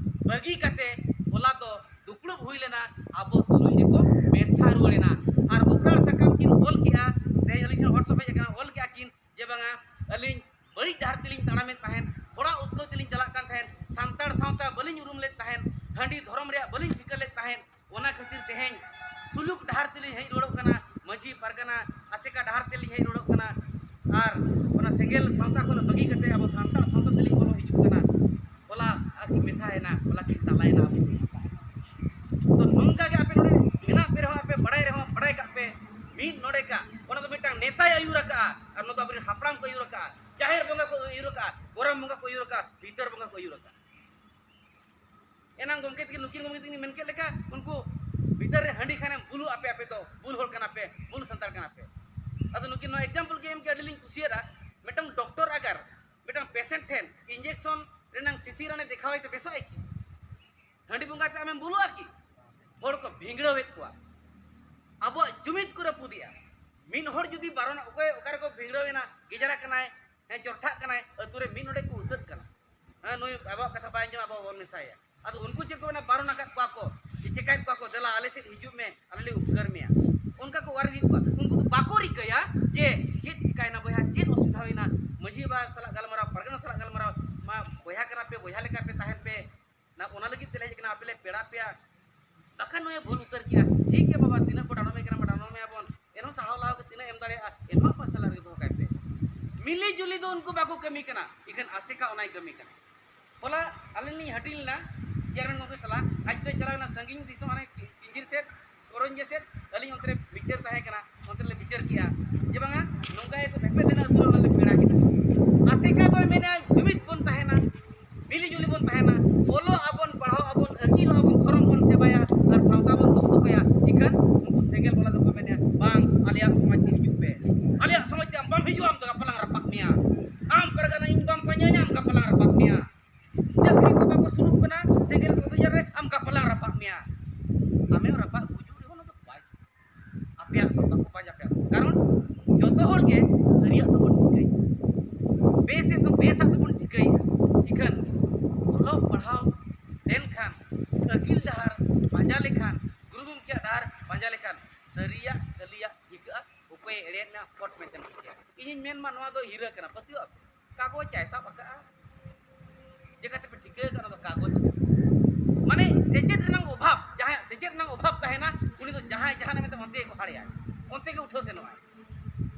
ᱵᱟᱹᱜᱤ ᱠᱟᱛᱮ ᱦᱚᱞᱟ ᱫᱚ ᱫᱩᱯᱲᱩᱵ ᱦᱩᱭ ᱞᱮᱱᱟ, ᱟᱵᱚ ᱛᱩᱞᱩᱡ ᱨᱮᱠᱚ ᱢᱮᱥᱟ ᱨᱩᱣᱟᱹᱲ ᱮᱱᱟ᱾ ᱟᱨ ᱚᱠᱨᱟᱲ ᱥᱟᱠᱟᱢ ᱠᱤᱱ ᱚᱞ ᱠᱮᱜᱼᱟ, ᱛᱮᱦᱮᱧ ᱟᱹᱞᱤᱧ ᱴᱷᱮᱱ WhatsApp ᱦᱮᱡ ᱟᱠᱟᱱᱟ, ᱚᱞ ᱠᱮᱜᱼᱟ ᱠᱤᱱ ᱡᱮ ᱵᱟᱝᱟ, ᱟᱹᱞᱤᱧ ᱵᱟᱹᱲᱤᱡ ᱰᱟᱦᱟᱨ ᱛᱮᱞᱤᱧ ᱛᱟᱲᱟᱢᱮᱫ ᱛᱟᱦᱮᱸᱫ, ᱦᱚᱲᱟᱜ ᱩᱥᱠᱟᱹᱣ ᱛᱮᱞᱤᱧ ᱪᱟᱞᱟᱜ ᱠᱟᱱ ᱛᱟᱦᱮᱸᱫ, ᱥᱟᱱᱛᱟᱲ ᱥᱟᱶᱛᱟ ᱵᱟᱹᱞᱤᱧ ᱩᱨᱩᱢ ᱞᱮᱫ ᱛᱟᱦᱮᱸᱫ, ᱦᱟᱺᱰᱤ ᱫᱷᱚᱨᱚᱢ ᱨᱮᱭᱟᱜ ᱵᱟᱹᱞᱤᱧ ᱴᱷᱤᱠᱟᱹ ᱞᱮᱫ ᱛᱟᱦᱮᱸᱫ, ᱚᱱᱟ ᱠᱷᱟᱹᱛᱤᱨ ᱛᱮᱦᱮᱧ ᱥᱩᱞᱩᱠ ᱰᱟᱦᱟᱨ ᱛᱮᱞᱤᱧ ᱦᱮᱡ ᱨᱩᱣᱟᱹᱲᱚᱜ ᱠᱟᱱᱟ, ᱢᱟᱹᱡᱷᱤ ᱯᱟᱨᱜᱟᱱᱟ ᱟᱥᱮᱠᱟ ᱰᱟᱦᱟᱨ ᱛᱮᱞᱤᱧ ᱦᱮᱡ ᱨᱩᱣᱟᱹᱲᱚᱜ ᱠᱟᱱᱟ᱾ ᱟᱨ ᱚᱱᱟ ᱥᱮᱸᱜᱮᱞ ᱥᱟᱶᱛᱟ ᱠᱷᱚᱱ ᱵᱟᱹᱜᱤ ᱠᱟᱛᱮ ᱟᱵᱚ ᱥᱟᱱᱛᱟᱲ ᱥᱟᱶᱛᱟ ᱛᱮᱞᱤᱧ ᱵᱚᱞᱚ ᱦᱤᱡᱩᱜ ᱠᱟᱱᱟ᱾ ᱦᱚᱞᱟ ᱟᱨᱠᱤ ᱢᱮᱥᱟ ᱮᱱᱟ, ᱦᱚᱞᱟ ᱠᱤᱱ ᱛᱟᱞᱟᱭᱮᱱᱟ ᱟᱵᱚ ᱛᱮ᱾ ᱛᱚ ᱱᱚᱝᱠᱟ ᱜᱮ ᱟᱯᱮ ᱱᱚᱰᱮ ᱢᱮᱱᱟᱜ ᱯᱮ ᱨᱮᱦᱚᱸ, ᱟᱯᱮ ᱵᱟᱲᱟᱭ ᱨᱮᱦᱚᱸ, ᱵᱟᱲᱟᱭ ᱠᱟᱜ ᱯᱮ, ᱢᱤᱫ ᱱᱚᱰᱮ ᱠᱟᱜ, ᱚᱱᱟ ᱫᱚ ᱢᱤᱫᱴᱟᱝ ᱱᱮᱛᱟᱭ ᱟᱹᱭᱩᱨ ᱟᱠᱟᱜᱼᱟ, ᱟᱨ ᱱᱚᱣᱟ ᱫᱚ ᱟᱵᱚᱨᱮᱱ ᱦᱟᱯᱲᱟᱢ ᱠᱚ ᱟᱹᱭᱩᱨ ᱟᱠᱟᱜᱼᱟ, ᱡᱟᱦᱮᱨ ᱵᱚᱸᱜᱟ ᱠᱚ ᱟᱹᱭᱩᱨ ᱟᱠᱟᱜᱼᱟ, ᱜᱚᱨᱟᱢ ᱵᱚᱸᱜᱟ ᱠᱚ ᱟᱹᱭᱩᱨ ᱟᱠᱟᱜᱼᱟ, ᱵᱷᱤᱛᱟᱹᱨ ᱵᱚᱸᱜᱟ ᱠᱚ ᱟᱹᱭᱩᱨ ᱟᱠᱟᱜᱼᱟ᱾ ᱮᱱᱟᱝ ᱜᱚᱢᱠᱮ ᱛᱟᱹᱠᱤᱱ, ᱱᱩᱠᱤᱱ ᱜᱚᱢᱠᱮ ᱛᱟᱹᱠᱤᱱ ᱢᱮᱱ ᱠᱮᱫ ᱞᱮᱠᱟ, ᱩᱱᱠᱩ ᱵᱷᱤᱛᱟᱹᱨ ᱨᱮ ᱦᱟᱺᱰᱤ ᱠᱷᱟᱱᱮᱢ ᱵᱩᱞᱩᱜ ᱟᱯᱮ, ᱟᱯᱮ ᱫᱚ ᱵᱩᱞ ᱦᱚᱲ ᱠᱟᱱᱟ ᱯᱮ, ᱵᱩᱞ ᱥᱟᱱᱛᱟᱲ ᱠᱟᱱᱟ ᱯᱮ᱾ ᱟᱫᱚ ᱱᱩᱠᱤᱱ ᱱᱚᱣᱟ example ᱜᱮ ᱮᱢ ᱠᱮᱫ, ᱟᱹᱰᱤ ᱞᱤᱧ ᱠᱩᱥᱤᱭᱟᱫᱟ᱾ ᱢᱤᱫᱴᱟᱝ doctor ᱟᱜᱟᱨ ᱢᱤᱫᱴᱟᱝ patient ᱴᱷᱮᱱ injection ᱨᱮᱱᱟᱝ ᱥᱤᱥᱤ ᱨᱟᱱᱮ ᱫᱮᱠᱷᱟᱣᱟᱭ ᱛᱮ ᱵᱮᱥᱚᱜ ᱟᱭ ᱠᱤ? ᱦᱟᱺᱰᱤ ᱵᱚᱸᱜᱟ ᱛᱮ ᱟᱢᱮᱢ ᱵᱩᱞᱩᱜᱼᱟ ᱠᱤ? ᱦᱚᱲ ᱠᱚ ᱵᱷᱤᱸᱜᱲᱟᱹᱣᱮᱫ ᱠᱚᱣᱟ, ᱟᱵᱚᱣᱟᱜ ᱡᱩᱢᱤᱫ ᱠᱚ ᱨᱟᱹᱯᱩᱫᱮᱜᱼᱟ᱾ ᱢᱤᱫ ᱦᱚᱲ ᱡᱩᱫᱤ ᱵᱟᱨᱚᱱ, ᱚᱠᱚᱭ ᱚᱠᱟ ᱨᱮᱠᱚ ᱵᱷᱤᱸᱜᱲᱟᱹᱣ ᱮᱱᱟ, ᱜᱮᱡᱟᱨ ᱟᱠᱟᱱᱟᱭ, ᱦᱮᱸ, ᱪᱚᱨᱴᱷᱟᱜ ᱠᱟᱱᱟᱭ, ᱟᱹᱛᱩ ᱨᱮ ᱢᱤᱫ ᱱᱚᱰᱮ ᱠᱚ ᱩᱥᱟᱹᱫ ᱠᱟᱱᱟ᱾ ᱦᱮᱸ, ᱱᱩᱭ ᱟᱵᱚᱣᱟᱜ ᱠᱟᱛᱷᱟ ᱵᱟᱭ ᱟᱸᱡᱚᱢᱟ, ᱟᱵᱚ ᱵᱚᱱ ᱢᱮᱥᱟᱭᱟ᱾ ᱟᱫᱚ ᱩᱱᱠᱩ ᱪᱮᱫ ᱠᱚ ᱢᱮᱱᱟ, ᱵᱟᱨᱚᱱ ᱟᱠᱟᱫ ᱠᱚᱣᱟ ᱠᱚ, ᱪᱮᱠᱟᱭᱮᱫ ᱠᱚᱣᱟ ᱠᱚ, "ᱫᱮᱞᱟ ᱟᱞᱮ ᱥᱮᱫ ᱦᱤᱡᱩᱜ ᱢᱮ, ᱟᱞᱮ ᱞᱮ ᱩᱯᱠᱟᱹᱨ ᱢᱮᱭᱟ", ᱚᱱᱠᱟ ᱠᱚ ᱚᱣᱟᱨ ᱤᱫᱤᱭᱮᱫ ᱠᱚᱣᱟ᱾ ᱩᱱᱠᱩ ᱫᱚ ᱵᱟᱠᱚ ᱨᱤᱠᱟᱹᱭᱟ ᱡᱮ ᱪᱮᱫ ᱪᱤᱠᱟᱭᱮᱱᱟ ᱵᱚᱭᱦᱟ, ᱪᱮᱫ ᱚᱥᱩᱵᱤᱫᱷᱟ ᱦᱩᱭᱱᱟ, ᱢᱟᱹᱡᱷᱤ ᱵᱟᱵᱟ ᱥᱟᱞᱟᱜ ᱜᱟᱞᱢᱟᱨᱟᱣ, ᱯᱟᱨᱜᱟᱱᱟ ᱥᱟᱞᱟᱜ ᱜᱟᱞᱢᱟᱨᱟᱣ, ᱢᱟ ᱵᱚᱭᱦᱟ ᱠᱟᱱᱟ ᱯᱮ, ᱵᱚᱭᱦᱟ ᱞᱮᱠᱟ ᱯᱮ ᱛᱟᱦᱮᱱ ᱯᱮ, ᱚᱱᱟ ᱞᱟᱹᱜᱤᱫ ᱛᱮᱞᱮ ᱦᱮᱡ ᱟᱠᱟᱱᱟ, ᱟᱯᱮ ᱞᱮ ᱯᱮᱲᱟ ᱯᱮᱭᱟ᱾ ᱵᱟᱠᱷᱟᱱ ᱱᱩᱭᱮ ᱵᱷᱩᱞ ᱩᱛᱟᱹᱨ ᱠᱮᱜᱼᱟ᱾ ᱴᱷᱤᱠ ᱜᱮᱭᱟ ᱵᱟᱵᱟ, ᱛᱤᱱᱟᱹᱜ ᱵᱚ ᱰᱟᱸᱰᱚᱢᱮ ᱠᱟᱱᱟ, ᱵᱚ ᱰᱟᱸᱰᱚᱢᱮ ᱟᱵᱚᱱ, ᱮᱱᱦᱚᱸ ᱥᱟᱦᱟᱣ ᱞᱟᱦᱟᱣ ᱠᱟᱛᱮ ᱛᱤᱱᱟᱹᱜ ᱮᱢ ᱫᱟᱲᱮᱭᱟᱜᱼᱟ, ᱮᱱᱦᱚᱸ ᱟᱯᱟᱥ ᱥᱟᱞᱟᱜ ᱨᱮᱜᱮ ᱫᱚᱦᱚ ᱠᱟᱭ ᱯᱮ᱾ ᱢᱤᱞᱤ ᱡᱩᱞᱤ ᱫᱚ ᱩᱱᱠᱩ ᱵᱟᱠᱚ ᱠᱟᱹᱢᱤ ᱠᱟᱱᱟ, ᱤᱠᱷᱟᱹᱱ ᱟᱥᱮᱠᱟ ᱚᱱᱟᱭ ᱠᱟᱹᱢᱤ ᱠᱟᱱᱟ᱾ ᱦᱚᱞᱟ ᱟᱹᱞᱤᱧ ᱞᱤᱧ ᱦᱟᱹᱴᱤᱧ ᱞᱮᱱᱟ ᱪᱮᱭᱟᱨᱢᱮᱱ ᱜᱚᱢᱠᱮ ᱥᱟᱞᱟᱜ, ᱟᱡ ᱫᱚᱭ ᱪᱟᱞᱟᱣ ᱮᱱᱟ ᱥᱟᱺᱜᱤᱧ ᱫᱤᱥᱚᱢ, ᱦᱟᱱᱮ ᱯᱤᱧᱡᱤᱨ ᱥᱮᱫ, ᱚᱨᱚᱧᱡᱮ ᱥᱮᱫ, ᱟᱹᱞᱤᱧ ᱚᱱᱛᱮ ᱨᱮ ᱵᱤᱪᱟᱹᱨ ᱛᱟᱦᱮᱸ ᱠᱟᱱᱟ, ᱚᱱᱛᱮ ᱨᱮᱞᱮ ᱵᱤᱪᱟᱹᱨ ᱠᱮᱜᱼᱟ ᱡᱮ ᱵᱟᱝᱟ, ᱱᱚᱝᱠᱟ ᱜᱮᱠᱚ ᱵᱷᱮᱯᱮᱫ ᱞᱮᱱᱟ, ᱟᱹᱛᱩ ᱨᱮ ᱚᱱᱟ ᱞᱮ ᱯᱮᱲᱟ ᱠᱮᱫᱟ᱾ ᱟᱥᱮᱠᱟ ᱫᱚᱭ ᱢᱮᱱᱟ ᱡᱩᱢᱤᱫ ᱵᱚᱱ ᱛᱟᱦᱮᱱᱟ, ᱢᱤᱞᱤ ᱡᱩᱞᱤ ᱵᱚᱱ ᱛᱟᱦᱮᱱᱟ, ᱚᱞᱚᱜ ᱟᱵᱚᱱ, ᱯᱟᱲᱦᱟᱣ ᱟᱵᱚᱱ, ᱟᱹᱠᱤᱞᱚᱜ ᱟᱵᱚᱱ, ᱫᱷᱚᱨᱚᱢ ᱵᱚᱱ ᱥᱮᱵᱟᱭᱟ ᱟᱨ ᱥᱟᱶᱛᱟ ᱵᱚᱱ ᱫᱩᱜ ᱫᱚᱦᱚᱭᱟ᱾ ᱤᱠᱷᱟᱹᱱ ᱩᱱᱠᱩ ᱥᱮᱸᱜᱮᱞ ᱵᱚᱞᱟ ᱫᱚᱠᱚ ᱢᱮᱱᱟ, "ᱵᱟᱝ, ᱟᱞᱮᱭᱟᱜ ᱥᱚᱢᱟᱡᱽ ᱛᱮ ᱦᱤᱡᱩᱜ ᱯᱮ, ᱟᱞᱮᱭᱟᱜ ᱥᱚᱢᱟᱡᱽ ᱛᱮ ᱟᱢ ᱵᱟᱢ ᱦᱤᱡᱩᱜᱼᱟ, ᱟᱢ ᱫᱚ ᱜᱟᱯᱟ ᱞᱟᱝ ᱨᱟᱯᱟᱜ ᱢᱮᱭᱟ, ᱟᱢ ᱯᱟᱨᱜᱟᱱᱟ ᱤᱧ ᱵᱟᱢ ᱯᱟᱸᱡᱟᱧᱟ, ᱟᱢ ᱜᱟᱯᱟ ᱞᱟᱝ ᱨᱟᱯᱟᱜ ᱢᱮᱭᱟ, ᱪᱟᱹᱠᱨᱤ ᱠᱚ ᱵᱟᱠᱚ ᱥᱩᱨᱩᱜ ᱠᱟᱱᱟ, ᱥᱮᱸᱜᱮᱞ ᱚᱵᱷᱤᱡᱟᱱ ᱨᱮ ᱟᱢ ᱜᱟᱯᱟ ᱞᱟᱝ ᱨᱟᱯᱟᱜ ᱢᱮᱭᱟ", ᱟᱢᱮᱢ ᱨᱟᱯᱟᱜ ᱜᱩᱡᱩᱜ ᱨᱮᱦᱚᱸ ᱚᱱᱟ ᱫᱚ ᱵᱟᱭ ᱥᱩᱨᱩᱜᱼᱟ᱾ ᱟᱯᱮᱭᱟᱜ ᱫᱚ ᱵᱟᱠᱚ ᱯᱟᱸᱡᱟ ᱯᱮᱭᱟ, ᱠᱟᱨᱚᱱ ᱡᱚᱛᱚ ᱦᱚᱲ ᱜᱮ ᱥᱟᱹᱨᱤᱭᱟᱜ ᱫᱚᱵᱚᱱ ᱴᱷᱤᱠᱟᱹᱭᱟ, ᱵᱮᱥᱮᱫ ᱫᱚ ᱵᱮᱥᱟᱜ ᱫᱚᱵᱚᱱ ᱴᱷᱤᱠᱟᱹᱭᱟ᱾ ᱤᱠᱷᱟᱹᱱ ᱚᱞᱚᱜ ᱯᱟᱲᱦᱟᱣ ᱞᱮᱱᱠᱷᱟᱱ, ᱟᱹᱠᱤᱞ ᱰᱟᱦᱟᱨ ᱯᱟᱸᱡᱟ ᱞᱮᱠᱷᱟᱱ, ᱜᱩᱨᱩ ᱜᱚᱢᱠᱮᱭᱟᱜ ᱰᱟᱦᱟᱨ ᱯᱟᱸᱡᱟ ᱞᱮᱠᱷᱟᱱ, ᱥᱟᱹᱨᱤᱭᱟᱜ ᱠᱷᱟᱹᱞᱤᱭᱟᱜ ᱴᱷᱤᱠᱟᱹᱜᱼᱟ, ᱚᱠᱚᱭᱮ ᱮᱲᱮᱭᱮᱫ ᱢᱮᱭᱟ ᱯᱷᱚᱴ ᱢᱮᱱᱛᱮᱢ ᱴᱷᱤᱠᱟᱹᱭᱟ᱾ ᱤᱧᱤᱧ ᱢᱮᱱ ᱢᱟ, ᱱᱚᱣᱟ ᱫᱚ ᱦᱤᱨᱟᱹ ᱠᱟᱱᱟ, ᱯᱟᱹᱛᱭᱟᱹᱣᱟᱜ ᱯᱮ᱾ ᱠᱟᱜᱚᱡᱽ ᱪᱟᱭ ᱥᱟᱵ ᱟᱠᱟᱜᱼᱟ, ᱪᱤᱠᱟᱹᱛᱮᱯᱮ ᱴᱷᱤᱠᱟᱹ ᱟᱠᱟᱫ ᱚᱱᱟ ᱫᱚ ᱠᱟᱜᱚᱡᱽ ᱠᱟᱱᱟ? ᱢᱟᱱᱮ ᱥᱮᱪᱮᱫ ᱨᱮᱱᱟᱜ ᱚᱵᱷᱟᱵᱽ, ᱡᱟᱦᱟᱸᱭᱟᱜ ᱥᱮᱪᱮᱫ ᱨᱮᱱᱟᱜ ᱚᱵᱷᱟᱵᱽ ᱛᱟᱦᱮᱱᱟ, ᱩᱱᱤ ᱫᱚ ᱡᱟᱦᱟᱸᱭ ᱡᱟᱦᱟᱱᱟᱜ ᱢᱮᱱᱛᱮ ᱚᱱᱛᱮ ᱜᱮ ᱜᱚᱦᱟᱲᱮᱭᱟᱭ, ᱚᱱᱛᱮ ᱜᱮ ᱩᱴᱷᱟᱹᱣ ᱥᱮᱱᱚᱜᱼᱟᱭ᱾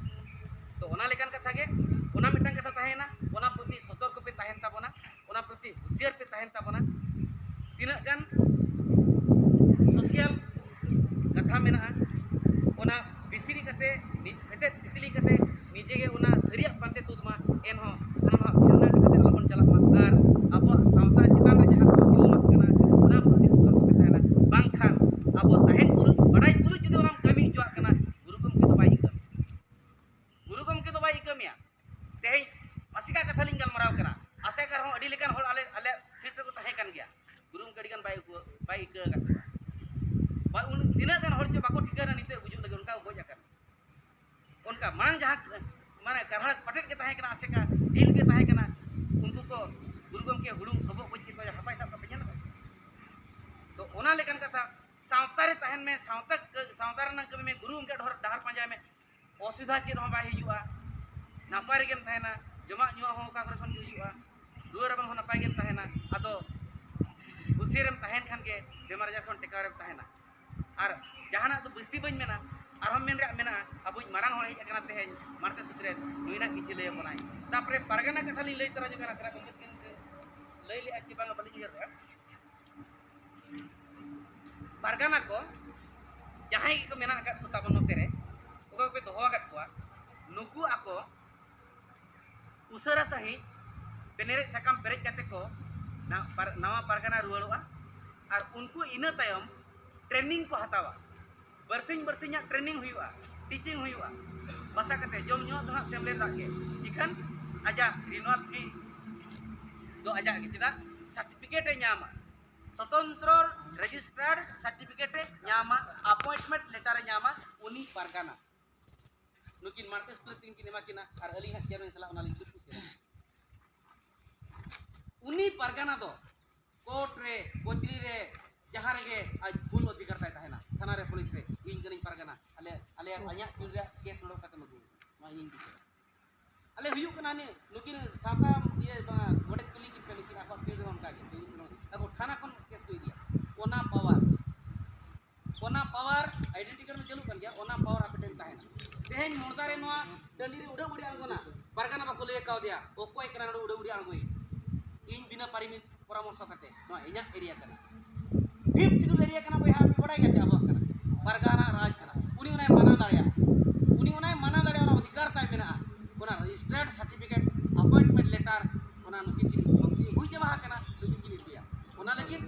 ᱛᱚ ᱚᱱᱟ ᱞᱮᱠᱟᱱ ᱠᱟᱛᱷᱟ ᱜᱮ, ᱚᱱᱟ ᱢᱤᱫᱴᱟᱝ ᱠᱟᱛᱷᱟ ᱛᱟᱦᱮᱸᱭᱮᱱᱟ᱾ ᱚᱱᱟ ᱚᱱᱟ ᱯᱨᱚᱛᱤ ᱥᱚᱛᱚᱨᱠᱚ ᱯᱮ ᱛᱟᱦᱮᱱ ᱛᱟᱵᱚᱱᱟ, ᱚᱱᱟ ᱯᱨᱚᱛᱤ ᱦᱩᱥᱤᱭᱟᱨ ᱯᱮ ᱛᱟᱦᱮᱱ ᱛᱟᱵᱚᱱᱟ᱾ ᱛᱤᱱᱟᱹᱜ ᱜᱟᱱ ᱥᱳᱥᱤᱭᱟᱞ ᱠᱟᱛᱷᱟ ᱢᱮᱱᱟᱜᱼᱟ, ᱚᱱᱟ ᱵᱤᱥᱤᱨᱤ ᱠᱟᱛᱮ, ᱱᱤᱡ ᱯᱷᱮᱛᱮᱫ ᱛᱤᱛᱞᱤ ᱠᱟᱛᱮ ᱱᱤᱡᱮ ᱜᱮ ᱚᱱᱟ ᱥᱟᱹᱨᱤᱭᱟᱜ ᱯᱟᱱᱛᱮ ᱛᱩᱫ ᱢᱟ᱾ ᱮᱱᱦᱚᱸ ᱦᱟᱱᱟ ᱱᱟᱣᱟ ᱵᱷᱟᱵᱽᱱᱟ ᱠᱟᱛᱮ ᱟᱞᱚᱵᱚᱱ ᱪᱟᱞᱟᱜ ᱢᱟ᱾ ᱟᱨ ᱟᱵᱚᱣᱟᱜ ᱥᱟᱶᱛᱟ ᱪᱮᱛᱟᱱ ᱨᱮ ᱡᱟᱦᱟᱸ ᱠᱚ ᱡᱩᱞᱩᱢᱟᱜ ᱠᱟᱱᱟ, ᱚᱱᱟ ᱯᱨᱚᱛᱤ ᱥᱚᱛᱚᱨᱠᱚ ᱯᱮ ᱛᱟᱦᱮᱱᱟ᱾ ᱵᱟᱝᱠᱷᱟᱱ ᱟᱵᱚ ᱛᱟᱦᱮᱱ ᱛᱩᱞᱩᱡ, ᱵᱟᱰᱟᱭ ᱛᱩᱞᱩᱡ ᱡᱩᱫᱤ ᱚᱱᱟᱢ ᱠᱟᱹᱢᱤ ᱦᱚᱪᱚᱣᱟᱜ ᱠᱟᱱᱟ, ᱜᱩᱨᱩ ᱜᱚᱢᱠᱮ ᱫᱚ ᱵᱟᱭ ᱤᱠᱟᱹ ᱢᱮᱭᱟ᱾ ᱜᱩᱨᱩ ᱜᱚᱢᱠᱮ ᱫᱚ ᱵᱟᱭ ᱤᱠᱟᱹ ᱢᱮᱭᱟ᱾ ᱛᱮᱦᱮᱧ ᱟᱥᱮᱠᱟ ᱠᱟᱛᱷᱟ ᱞᱤᱧ ᱜᱟᱞᱢᱟᱨᱟᱣ ᱠᱟᱱᱟ, ᱟᱥᱮᱠᱟ ᱨᱮᱦᱚᱸ ᱟᱹᱰᱤ ᱞᱮᱠᱟᱱ ᱦᱚᱲ ᱟᱞᱮ, ᱟᱞᱮ ᱥᱤᱴ ᱨᱮᱠᱚ ᱛᱟᱦᱮᱸ ᱠᱟᱱ ᱜᱮᱭᱟ᱾ ᱜᱩᱨᱩ ᱜᱚᱢᱠᱮ ᱟᱹᱰᱤ ᱜᱟᱱ ᱵᱟᱭ ᱤᱠᱟᱹ, ᱵᱟᱭ ᱤᱠᱟᱹ ᱟᱠᱟᱫ ᱠᱚᱣᱟ᱾ ᱵᱟ-, ᱩᱱ ᱛᱤᱱᱟᱹᱜ ᱜᱟᱱ ᱦᱚᱲ ᱪᱚ ᱵᱟᱠᱚ ᱴᱷᱤᱠᱟᱹᱱᱟ ᱱᱤᱛᱚᱜ ᱜᱩᱡᱩᱜ ᱞᱟᱹᱜᱤᱫ, ᱚᱱᱠᱟ ᱠᱚ ᱜᱚᱡ ᱟᱠᱟᱱᱟ᱾ ᱚᱱᱠᱟ ᱢᱟᱲᱟᱝ ᱡᱟᱦᱟᱸ ᱢᱟᱱᱮ ᱠᱟᱨᱦᱟᱲ ᱯᱟᱴᱮᱫ ᱜᱮ ᱛᱟᱦᱮᱸ ᱠᱟᱱᱟ, ᱟᱥᱮᱠᱟ ᱰᱷᱤᱞ ᱜᱮ ᱛᱟᱦᱮᱸ ᱠᱟᱱᱟ, ᱩᱱᱠᱩ ᱠᱚ ᱜᱩᱨᱩ ᱜᱚᱢᱠᱮ ᱦᱩᱲᱩᱝ ᱥᱚᱵᱚᱜ ᱜᱚᱡ ᱠᱮᱫ ᱠᱚᱣᱟ, ᱦᱟᱯᱟᱭ ᱥᱟᱵ ᱠᱟᱛᱮ ᱧᱮᱞ ᱟᱠᱟᱫ᱾ ᱛᱚ ᱚᱱᱟ ᱞᱮᱠᱟᱱ ᱠᱟᱛᱷᱟ, ᱥᱟᱶᱛᱟ ᱨᱮ ᱛᱟᱦᱮᱱ ᱢᱮ, ᱥᱟᱶᱛᱟ ᱠᱟᱹ-, ᱥᱟᱶᱛᱟ ᱨᱮᱱᱟᱜ ᱠᱟᱹᱢᱤ ᱢᱮ, ᱜᱩᱨᱩ ᱜᱚᱢᱠᱮ ᱰᱚᱦᱚᱨ ᱰᱟᱦᱟᱨ ᱯᱟᱸᱡᱟᱭ ᱢᱮ᱾ ᱚᱥᱩᱵᱤᱫᱷᱟ ᱪᱮᱫ ᱦᱚᱸ ᱵᱟᱭ ᱦᱤᱡᱩᱜᱼᱟ, ᱱᱟᱯᱟᱭ ᱨᱮᱜᱮᱢ ᱛᱟᱦᱮᱱᱟ, ᱡᱚᱢᱟᱜ ᱧᱩᱣᱟᱜ ᱦᱚᱸ ᱚᱠᱟ ᱠᱚᱨᱮ ᱠᱷᱚᱱ ᱪᱚ ᱦᱤᱡᱩᱜᱼᱟ, ᱨᱩᱣᱟᱹ ᱨᱟᱵᱟᱝ ᱦᱚᱸ ᱱᱟᱯᱟᱭ ᱜᱮᱢ ᱛᱟᱦᱮᱱᱟ᱾ ᱟᱫᱚ ᱦᱩᱥᱭᱟᱹᱨᱮᱢ ᱛᱟᱦᱮᱱ ᱠᱷᱟᱱ ᱜᱮ ᱵᱮᱢᱟᱨ ᱟᱡᱟᱨ ᱠᱷᱚᱱ ᱴᱮᱠᱟᱣ ᱨᱮᱢ ᱛᱟᱦᱮᱱᱟ᱾ ᱟᱨ ᱡᱟᱦᱟᱱᱟᱜ ᱫᱚ ᱵᱟᱹᱥᱛᱤ ᱵᱟᱹᱧ ᱢᱮᱱᱟ, ᱟᱨᱦᱚᱸ ᱢᱮᱱ ᱨᱮᱭᱟᱜ ᱢᱮᱱᱟᱜᱼᱟ, ᱟᱵᱚᱭᱤᱡ ᱢᱟᱨᱟᱝ ᱦᱚᱲ ᱦᱮᱡ ᱟᱠᱟᱱᱟ ᱛᱮᱦᱮᱧ, ᱢᱟᱨᱛᱮ ᱥᱩᱛᱨᱮ ᱱᱩᱭ ᱱᱟᱜ ᱠᱤᱪᱷᱩ ᱞᱟᱹᱭ ᱟᱵᱚᱱᱟᱭ᱾ ᱛᱟᱯᱚᱨᱮ ᱯᱟᱨᱜᱟᱱᱟ ᱠᱟᱛᱷᱟ ᱞᱤᱧ ᱞᱟᱹᱭ ᱛᱚᱨᱟ ᱧᱚᱜ ᱠᱟᱱᱟ, ᱥᱮ ᱱᱟᱜ ᱜᱚᱢᱠᱮ ᱛᱟᱹᱠᱤᱱ ᱠᱤᱱ ᱞᱟᱹᱭ ᱞᱮᱜᱼᱟ ᱪᱮ ᱵᱟᱝᱟ ᱵᱟᱹᱞᱤᱧ ᱩᱭᱦᱟᱹᱨ ᱞᱮᱜᱼᱟ᱾ ᱯᱟᱨᱜᱟᱱᱟ ᱠᱚ ᱡᱟᱦᱟᱸᱭ ᱜᱮᱠᱚ ᱢᱮᱱᱟᱜ ᱟᱠᱟᱫ ᱠᱚ ᱛᱟᱵᱚᱱ ᱱᱚᱛᱮ ᱨᱮ, ᱚᱠᱚᱭ ᱠᱚᱯᱮ ᱫᱚᱦᱚ ᱟᱠᱟᱫ ᱠᱚᱣᱟ, ᱱᱩᱠᱩ ᱟᱠᱚ ᱩᱥᱟᱹᱨᱟ ᱥᱟᱺᱦᱤᱡ ᱯᱮᱱᱮᱨᱮᱡ ᱥᱟᱠᱟᱢ ᱯᱮᱨᱮᱡ ᱠᱟᱛᱮ ᱠᱚ ᱱᱟ-, ᱯᱟᱨ-, ᱱᱟᱣᱟ ᱯᱟᱨᱜᱟᱱᱟ ᱨᱩᱣᱟᱹᱲᱚᱜᱼᱟ᱾ ᱟᱨ ᱩᱱᱠᱩ ᱤᱱᱟᱹ ᱛᱟᱭᱚᱢ ᱴᱨᱮᱱᱤᱝ ᱠᱚ ᱦᱟᱛᱟᱣᱟ, ᱵᱟᱨᱥᱤᱧ ᱵᱟᱨᱥᱤᱧᱟᱜ ᱴᱨᱮᱱᱤᱝ ᱦᱩᱭᱩᱜᱼᱟ, ᱴᱤᱪᱤᱝ ᱦᱩᱭᱩᱜᱼᱟ, ᱵᱟᱥᱟ ᱠᱟᱛᱮ ᱡᱚᱢ ᱧᱩᱣᱟᱜ ᱫᱚ ᱦᱟᱸᱜ ᱥᱮᱢᱞᱮᱫᱟᱜ ᱜᱮ, ᱤᱠᱷᱟᱹᱱ ᱟᱡᱟᱜ ᱨᱤᱱᱩᱣᱟᱞ ᱯᱷᱤ ᱫᱚ ᱟᱡᱟᱜ ᱜᱮ, ᱪᱮᱫᱟᱜ ᱥᱟᱨᱴᱤᱯᱷᱤᱠᱮᱴ ᱮ ᱧᱟᱢᱟ, ᱥᱚᱛᱚᱱᱛᱨᱚ ᱨᱮᱡᱤᱥᱴᱟᱨᱰ ᱥᱟᱨᱴᱤᱯᱷᱤᱠᱮᱴ ᱮ ᱧᱟᱢᱟ, ᱟᱯᱚᱭᱮᱱᱴᱢᱮᱱᱴ ᱞᱮᱴᱟᱨ ᱮ ᱧᱟᱢᱟ ᱩᱱᱤ ᱯᱟᱨᱜᱟᱱᱟ᱾ ᱱᱩᱠᱤᱱ ᱢᱟᱲᱛᱮ ᱥᱩᱛᱨᱮ ᱛᱤᱱ ᱠᱤᱱ ᱮᱢᱟ ᱠᱤᱱᱟ ᱟᱨ ᱟᱹᱞᱤᱧ ᱦᱟᱸᱜ ᱪᱮᱭᱟᱨᱢᱮᱱ ᱥᱟᱞᱟᱜ ᱚᱱᱟ ᱞᱤᱧ ᱫᱩᱯᱩᱥ ᱠᱮᱫᱟ᱾ ᱩᱱᱤ ᱯᱟᱨᱜᱟᱱᱟ ᱫᱚ ᱠᱳᱨᱴ ᱨᱮ, ᱠᱚᱪᱨᱤ ᱨᱮ, ᱡᱟᱦᱟᱸ ᱨᱮᱜᱮ ᱟᱡ ᱯᱷᱩᱞ ᱚᱫᱷᱤᱠᱟᱨ ᱛᱟᱭ ᱛᱟᱦᱮᱱᱟ, ᱛᱷᱟᱱᱟ ᱨᱮ, ᱯᱩᱞᱤᱥ ᱨᱮ, ᱤᱧ ᱠᱟᱹᱱᱟᱹᱧ ᱯᱟᱨᱜᱟᱱᱟ, ᱟᱞᱮ, ᱟᱞᱮ ᱟᱹᱧᱟᱜ ᱯᱷᱤᱞᱰ ᱨᱮᱭᱟᱜ ᱠᱮᱥ ᱞᱚᱲᱚ ᱠᱟᱛᱮ ᱟᱹᱜᱩ, ᱱᱚᱣᱟ ᱤᱧᱤᱧ ᱵᱤᱪᱟᱹᱨᱟ᱾ ᱟᱞᱮ ᱦᱩᱭᱩᱜ ᱠᱟᱱᱟ ᱱᱤᱭᱟᱹ, ᱱᱩᱠᱤᱱ ᱥᱟᱶᱛᱟ ᱤᱭᱟᱹ ᱵᱟᱝᱟ, ᱜᱚᱰᱮᱛ ᱠᱩᱞᱤ ᱠᱤᱱ ᱠᱟᱱᱟ, ᱱᱩᱠᱤᱱ ᱟᱠᱚᱣᱟᱜ ᱯᱷᱤᱞᱰ ᱨᱮ ᱚᱱᱠᱟ ᱜᱮ ᱦᱩᱭᱩᱜ ᱠᱟᱱᱟ, ᱟᱠᱚ ᱛᱷᱟᱱᱟ ᱠᱷᱚᱱ ᱠᱮᱥ ᱠᱚ ᱤᱫᱤᱭᱟ᱾ ᱚᱱᱟ ᱯᱟᱣᱟᱨ, ᱚᱱᱟ ᱯᱟᱣᱟᱨ ᱟᱭᱰᱮᱱᱴᱤ ᱠᱟᱨᱰ ᱢᱟ ᱪᱟᱹᱞᱩᱜ ᱠᱟᱱ ᱜᱮᱭᱟ, ᱚᱱᱟ ᱯᱟᱣᱟᱨ ᱟᱯᱮ ᱴᱷᱮᱱ ᱛᱟᱦᱮᱱᱟ᱾ ᱛᱮᱦᱮᱧ ᱢᱚᱲᱫᱟ ᱨᱮ ᱱᱚᱣᱟ ᱴᱟᱺᱰᱤ ᱨᱮ ᱩᱰᱟᱹᱣ ᱵᱟᱹᱲᱤᱡ ᱟᱬᱜᱚᱱᱟ, ᱯᱟᱨᱜᱟᱱᱟ ᱵᱟᱠᱚ ᱞᱟᱹᱭ ᱠᱟᱣᱫᱮᱭᱟ ᱚᱠᱚᱭ ᱠᱟᱱᱟ ᱱᱚᱰᱮ ᱩᱰᱟᱹ ᱩᱰᱤ ᱟᱬᱜᱚᱭ, ᱤᱧ ᱵᱤᱱᱟᱹ ᱯᱟᱨᱢᱤᱴ ᱯᱚᱨᱟᱢᱚᱨᱥᱚ ᱠᱟᱛᱮ᱾ ᱱᱚᱣᱟ ᱤᱧᱟᱹᱜ ᱮᱨᱤᱭᱟ ᱠᱟᱱᱟ, ᱯᱷᱤᱯᱛᱷ ᱥᱤᱰᱩᱞ ᱮᱨᱤᱭᱟ ᱠᱟᱱᱟ ᱵᱚᱭᱦᱟ, ᱟᱯᱮ ᱵᱟᱲᱟᱭ ᱜᱮᱭᱟ ᱪᱮ ᱟᱵᱚᱣᱟᱜ ᱠᱟᱱᱟ, ᱯᱟᱨᱜᱟᱱᱟ ᱨᱟᱡᱽ ᱠᱟᱱᱟ᱾ ᱩᱱᱤ ᱚᱱᱟᱭ ᱢᱟᱱᱟ ᱫᱟᱲᱮᱭᱟᱜᱼᱟ, ᱩᱱᱤ ᱚᱱᱟᱭ ᱢᱟᱱᱟ ᱫᱟᱲᱮᱭᱟᱜᱼᱟ, ᱚᱱᱟ ᱚᱫᱷᱤᱠᱟᱨ ᱛᱟᱭ ᱢᱮᱱᱟᱜᱼᱟ᱾ ᱚᱱᱟ ᱨᱮᱡᱤᱥᱴᱟᱨᱰ ᱥᱟᱨᱴᱤᱯᱷᱤᱠᱮᱴ, ᱟᱯᱚᱭᱮᱱᱴᱢᱮᱱᱴ ᱞᱮᱴᱟᱨ, ᱚᱱᱟ ᱱᱩᱠᱤᱱ ᱠᱤᱱ ᱦᱩᱭ ᱪᱟᱵᱟ ᱟᱠᱟᱱᱟ, ᱱᱩᱠᱤᱱ ᱠᱤᱱ ᱤᱥᱩᱭᱟ᱾ ᱚᱱᱟ ᱞᱟᱹᱜᱤᱫ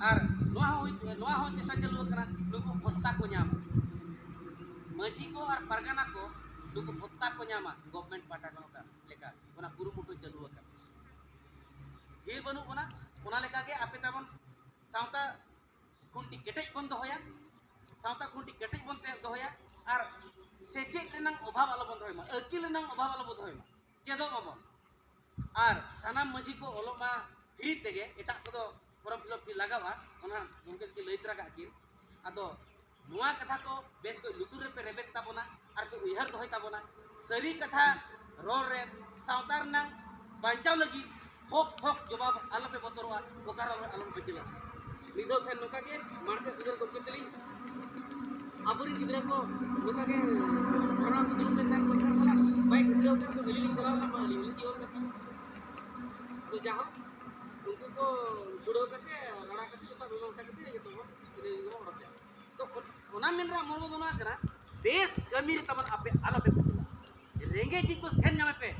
ᱟᱨ ᱱᱚᱣᱟ ᱦᱚᱸ ᱦᱩᱭ, ᱱᱚᱣᱟ ᱦᱚᱸ ᱪᱮᱥᱴᱟ ᱪᱟᱹᱞᱩ ᱟᱠᱟᱱᱟ, ᱱᱩᱠᱩ ᱵᱷᱚᱛᱛᱟ ᱠᱚ ᱧᱟᱢᱟ᱾ ᱢᱟᱹᱡᱷᱤ ᱠᱚ ᱟᱨ ᱯᱟᱨᱜᱟᱱᱟ ᱠᱚ ᱱᱩᱠᱩ ᱵᱷᱚᱛᱛᱟ ᱠᱚ ᱧᱟᱢᱟ ᱜᱚᱵᱷᱢᱮᱱᱴ ᱯᱟᱦᱴᱟ ᱠᱷᱚᱱ ᱞᱮᱠᱟ, ᱚᱱᱟ ᱠᱩᱨᱩᱢᱩᱴᱩ ᱪᱟᱹᱞᱩ ᱟᱠᱟᱱᱟ᱾ ᱛᱷᱤᱨ ᱵᱟᱹᱱᱩᱜ ᱵᱚᱱᱟ, ᱚᱱᱟ ᱞᱮᱠᱟᱜᱮ ᱟᱯᱮ ᱛᱟᱵᱚᱱ ᱥᱟᱶᱛᱟ ᱠᱷᱩᱱᱴᱤ ᱠᱮᱴᱮᱡ ᱵᱚᱱ ᱫᱚᱦᱚᱭᱟ, ᱥᱟᱶᱛᱟ ᱠᱷᱩᱱᱴᱤ ᱠᱮᱴᱮᱡ ᱵᱚᱱ ᱛᱮ ᱫᱚᱦᱚᱭᱟ᱾ ᱟᱨ ᱥᱮᱪᱮᱫ ᱨᱮᱱᱟᱜ ᱚᱵᱷᱟᱵᱽ ᱟᱞᱚᱵᱚᱱ ᱫᱚᱦᱚᱭ ᱢᱟ, ᱟᱹᱠᱤᱞ ᱨᱮᱱᱟᱜ ᱚᱵᱷᱟᱵᱽ ᱟᱞᱚᱵᱚᱱ ᱫᱚᱦᱚᱭ ᱢᱟ, ᱪᱮᱫᱚᱜ ᱢᱟᱵᱚᱱ᱾ ᱟᱨ ᱥᱟᱱᱟᱢ ᱢᱟᱹᱡᱷᱤ ᱠᱚ ᱚᱞᱚᱜ ᱢᱟ ᱯᱷᱨᱤ ᱛᱮᱜᱮ, ᱮᱴᱟᱜ ᱠᱚᱫᱚ ᱯᱷᱚᱨᱚᱢ ᱯᱷᱤᱞᱟᱯ ᱯᱷᱤ ᱞᱟᱜᱟᱜᱼᱟ, ᱚᱱᱟ ᱜᱚᱢᱠᱮ ᱛᱟᱹᱠᱤᱱ ᱞᱟᱹᱭ ᱛᱚᱨᱟ ᱠᱟᱜ ᱠᱤᱱ᱾ ᱟᱫᱚ ᱱᱚᱣᱟ ᱠᱟᱛᱷᱟ ᱠᱚ ᱵᱮᱥ ᱠᱚᱡ ᱞᱩᱛᱩᱨ ᱨᱮᱯᱮ ᱨᱮᱵᱮᱫ ᱛᱟᱵᱚᱱᱟ ᱟᱨ ᱯᱮ ᱩᱭᱦᱟᱹᱨ ᱫᱚᱦᱚᱭ ᱛᱟᱵᱚᱱᱟ᱾ ᱥᱟᱹᱨᱤ ᱠᱟᱛᱷᱟ ᱨᱚᱲ ᱨᱮ ᱥᱟᱶᱛᱟ ᱨᱮᱱᱟᱜ ᱵᱟᱧᱪᱟᱣ ᱞᱟᱹᱜᱤᱫ ᱦᱚᱠ ᱦᱚᱠ ᱡᱚᱵᱟᱵ ᱟᱞᱚᱯᱮ ᱵᱚᱛᱚᱨᱚᱜᱼᱟ, ᱚᱠᱟ ᱨᱮᱦᱚᱸ ᱟᱞᱚᱯᱮ ᱯᱟᱹᱪᱷᱞᱟᱹᱜᱼᱟ᱾ ᱢᱤᱫ ᱫᱷᱟᱣ ᱠᱷᱟᱱ ᱱᱚᱝᱠᱟ ᱜᱮ ᱢᱟᱲᱛᱮ ᱥᱩᱫᱷᱟᱹᱨ ᱜᱚᱢᱠᱮ ᱛᱟᱹᱞᱤᱧ ᱟᱵᱚᱨᱮᱱ ᱜᱤᱫᱽᱨᱟᱹ ᱠᱚ ᱱᱚᱝᱠᱟ ᱜᱮ ᱫᱷᱟᱨᱱᱟ ᱠᱚ ᱫᱩᱲᱩᱵ ᱞᱮᱱ ᱛᱟᱦᱮᱸᱫ ᱥᱚᱨᱠᱟᱨ ᱥᱟᱞᱟᱜ, ᱵᱟᱭ ᱠᱷᱩᱥᱤᱭᱟᱹᱣ ᱠᱟᱱ ᱠᱚ ᱟᱹᱞᱤᱧ ᱞᱤᱧ ᱪᱟᱞᱟᱣ ᱞᱮᱱᱟ, ᱢᱟ ᱟᱹᱞᱤᱧ ᱦᱚᱸᱞᱤᱧ ᱪᱮᱫ ᱚᱞ ᱠᱟᱫᱟ᱾ ᱟᱫᱚ ᱡᱟᱦᱳᱠ, ᱩᱱᱠᱩ ᱠᱚ ᱪᱷᱩᱰᱟᱹᱣ ᱠᱟᱛᱮ, ᱨᱟᱲᱟ ᱠᱟᱛᱮ, ᱡᱚᱛᱚ ᱢᱤᱢᱟᱝᱥᱟ ᱠᱟᱛᱮ ᱡᱚᱛᱚ ᱵᱚᱱ ᱤᱱᱟᱹ ᱜᱮᱵᱚᱱ ᱚᱰᱚᱠᱟ᱾ ᱛᱚ ᱚᱱ-, ᱚᱱᱟ ᱢᱮᱱ ᱨᱮᱱᱟᱜ ᱢᱚᱨᱢᱚ ᱫᱚ ᱱᱚᱣᱟ ᱠᱟᱱᱟ, ᱵᱮᱥ ᱠᱟᱹᱢᱤ ᱨᱮ ᱛᱟᱵᱚᱱ ᱟᱯᱮ ᱟᱞᱚᱯᱮ ᱯᱟᱹᱪᱷᱞᱟᱹᱜᱼᱟ᱾ ᱨᱮᱸᱜᱮᱡ ᱡᱤᱱ ᱫᱚ ᱥᱮᱱ ᱧᱟᱢᱮ ᱯᱮ,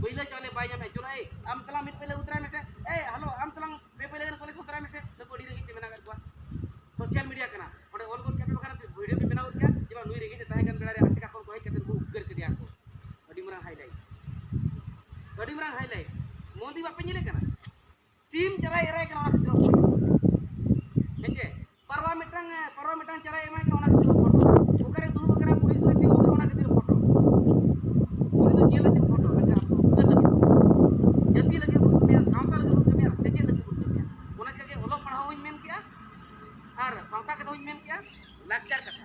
ᱵᱟᱹᱭᱞᱟᱹ ᱪᱟᱣᱞᱮ ᱵᱟᱭ ᱧᱟᱢᱮ, ᱪᱚᱞᱚ ᱮᱭ ᱟᱢ ᱛᱟᱞᱟᱝ ᱢᱤᱫ ᱯᱟᱹᱭᱞᱟᱹ ᱩᱛᱟᱹᱨᱟᱭ ᱢᱮᱥᱮ, ᱮᱭ ᱦᱮᱞᱳ ᱟᱢ ᱛᱟᱞᱟᱝ ᱯᱮ ᱯᱟᱹᱭᱞᱟᱹ ᱜᱟᱱ ᱠᱚᱞᱮᱠᱥᱚᱱ ᱛᱚᱨᱟᱭ ᱢᱮᱥᱮ, ᱱᱩᱠᱩ ᱟᱹᱰᱤ ᱨᱮᱸᱜᱮᱡ ᱛᱮ ᱢᱮᱱᱟᱜ ᱟᱠᱟᱫ ᱠᱚᱣᱟ᱾ ᱥᱳᱥᱟᱞ ᱢᱤᱰᱤᱭᱟ ᱠᱟᱱᱟ, ᱚᱸᱰᱮ ᱚᱞ ᱜᱚᱫ ᱠᱟᱜ ᱯᱮ, ᱵᱟᱠᱷᱟᱱ ᱵᱷᱤᱰᱤᱭᱳ ᱯᱮ ᱵᱮᱱᱟᱣ ᱜᱚᱫ ᱠᱮᱭᱟ ᱡᱮ ᱵᱟᱝ ᱱᱩᱭ ᱨᱮᱸᱜᱮᱡ ᱮ ᱛᱟᱦᱮᱸ ᱠᱟᱱ ᱵᱮᱲᱟ ᱨᱮ ᱟᱥᱮᱠᱟ ᱠᱷᱚᱱ ᱠᱚ ᱦᱮᱡ ᱠᱟᱛᱮ ᱠᱚ ᱩᱯᱠᱟᱹᱨ ᱠᱮᱫᱮᱭᱟ ᱠᱚ᱾ ᱟᱹᱰᱤ ᱢᱟᱨᱟᱝ ᱦᱟᱭᱞᱟᱭᱤᱴ, ᱟᱹᱰᱤ ᱢᱟᱨᱟᱝ ᱦᱟᱭᱞᱟᱭᱤᱴ᱾ ᱢᱳᱫᱤ ᱵᱟᱯᱮ ᱧᱮᱞᱮ ᱠᱟᱱᱟ? ᱥᱤᱢ ᱪᱟᱨᱟᱭ ᱮᱨᱟᱭ ᱠᱟᱱᱟ ᱚᱱᱟ ᱠᱷᱟᱹᱛᱤᱨ ᱦᱚᱸ᱾ ᱦᱮᱸ ᱪᱮ? ᱯᱟᱨᱣᱟ ᱢᱤᱫᱴᱟᱝ, ᱯᱟᱨᱣᱟ ᱢᱤᱫᱴᱟᱝ ᱪᱟᱨᱟᱭ ᱮᱢᱟᱭ ᱠᱟᱱᱟ ᱚᱱᱟ ᱠᱷᱟᱹᱛᱤᱨ ᱦᱚᱸ ᱯᱷᱳᱴᱳ᱾ ᱚᱠᱟᱨᱮ ᱫᱩᱲᱩᱵ ᱟᱠᱟᱱᱟ ᱯᱩᱞᱤᱥ ᱨᱮ ᱛᱤᱸᱜᱩ ᱟᱠᱟᱱᱟ ᱚᱱᱟ ᱠᱷᱟᱹᱛᱤᱨ ᱦᱚᱸ ᱯᱷᱳᱴᱳ᱾ ᱩᱱᱤ ᱫᱚ ᱧᱮᱞ ᱞᱟᱹᱜᱤᱫ ᱯᱷᱳᱴᱳ, ᱢᱮᱱᱠᱷᱟᱱ ᱟᱵᱚ ᱩᱫᱽᱜᱟᱹᱨ ᱞᱟᱹᱜᱤᱫ ᱵᱚᱱ ᱠᱟᱹᱢᱤᱭᱟ, ᱥᱟᱶᱛᱟ ᱞᱟᱹᱜᱤᱫ ᱵᱚᱱ ᱠᱟᱹᱢᱤᱭᱟ, ᱥᱮᱪᱮᱫ ᱞᱟᱹᱜᱤᱫ ᱵᱚᱱ ᱠᱟᱹᱢᱤᱭᱟ᱾ ᱚᱱᱟ ᱪᱤᱠᱟᱹ ᱜᱮ ᱚᱞᱚᱜ ᱯᱟᱲᱦᱟᱣ ᱦᱚᱸᱧ ᱢᱮᱱ ᱠᱮᱜᱼᱟ ᱟᱨ ᱥᱟᱶᱛᱟ ᱠᱟᱛᱷᱟ ᱦᱚᱸᱧ ᱢᱮᱱ ᱠᱮᱜᱼᱟ, ᱞᱟᱠᱪᱟᱨ ᱠᱟᱛᱷᱟ᱾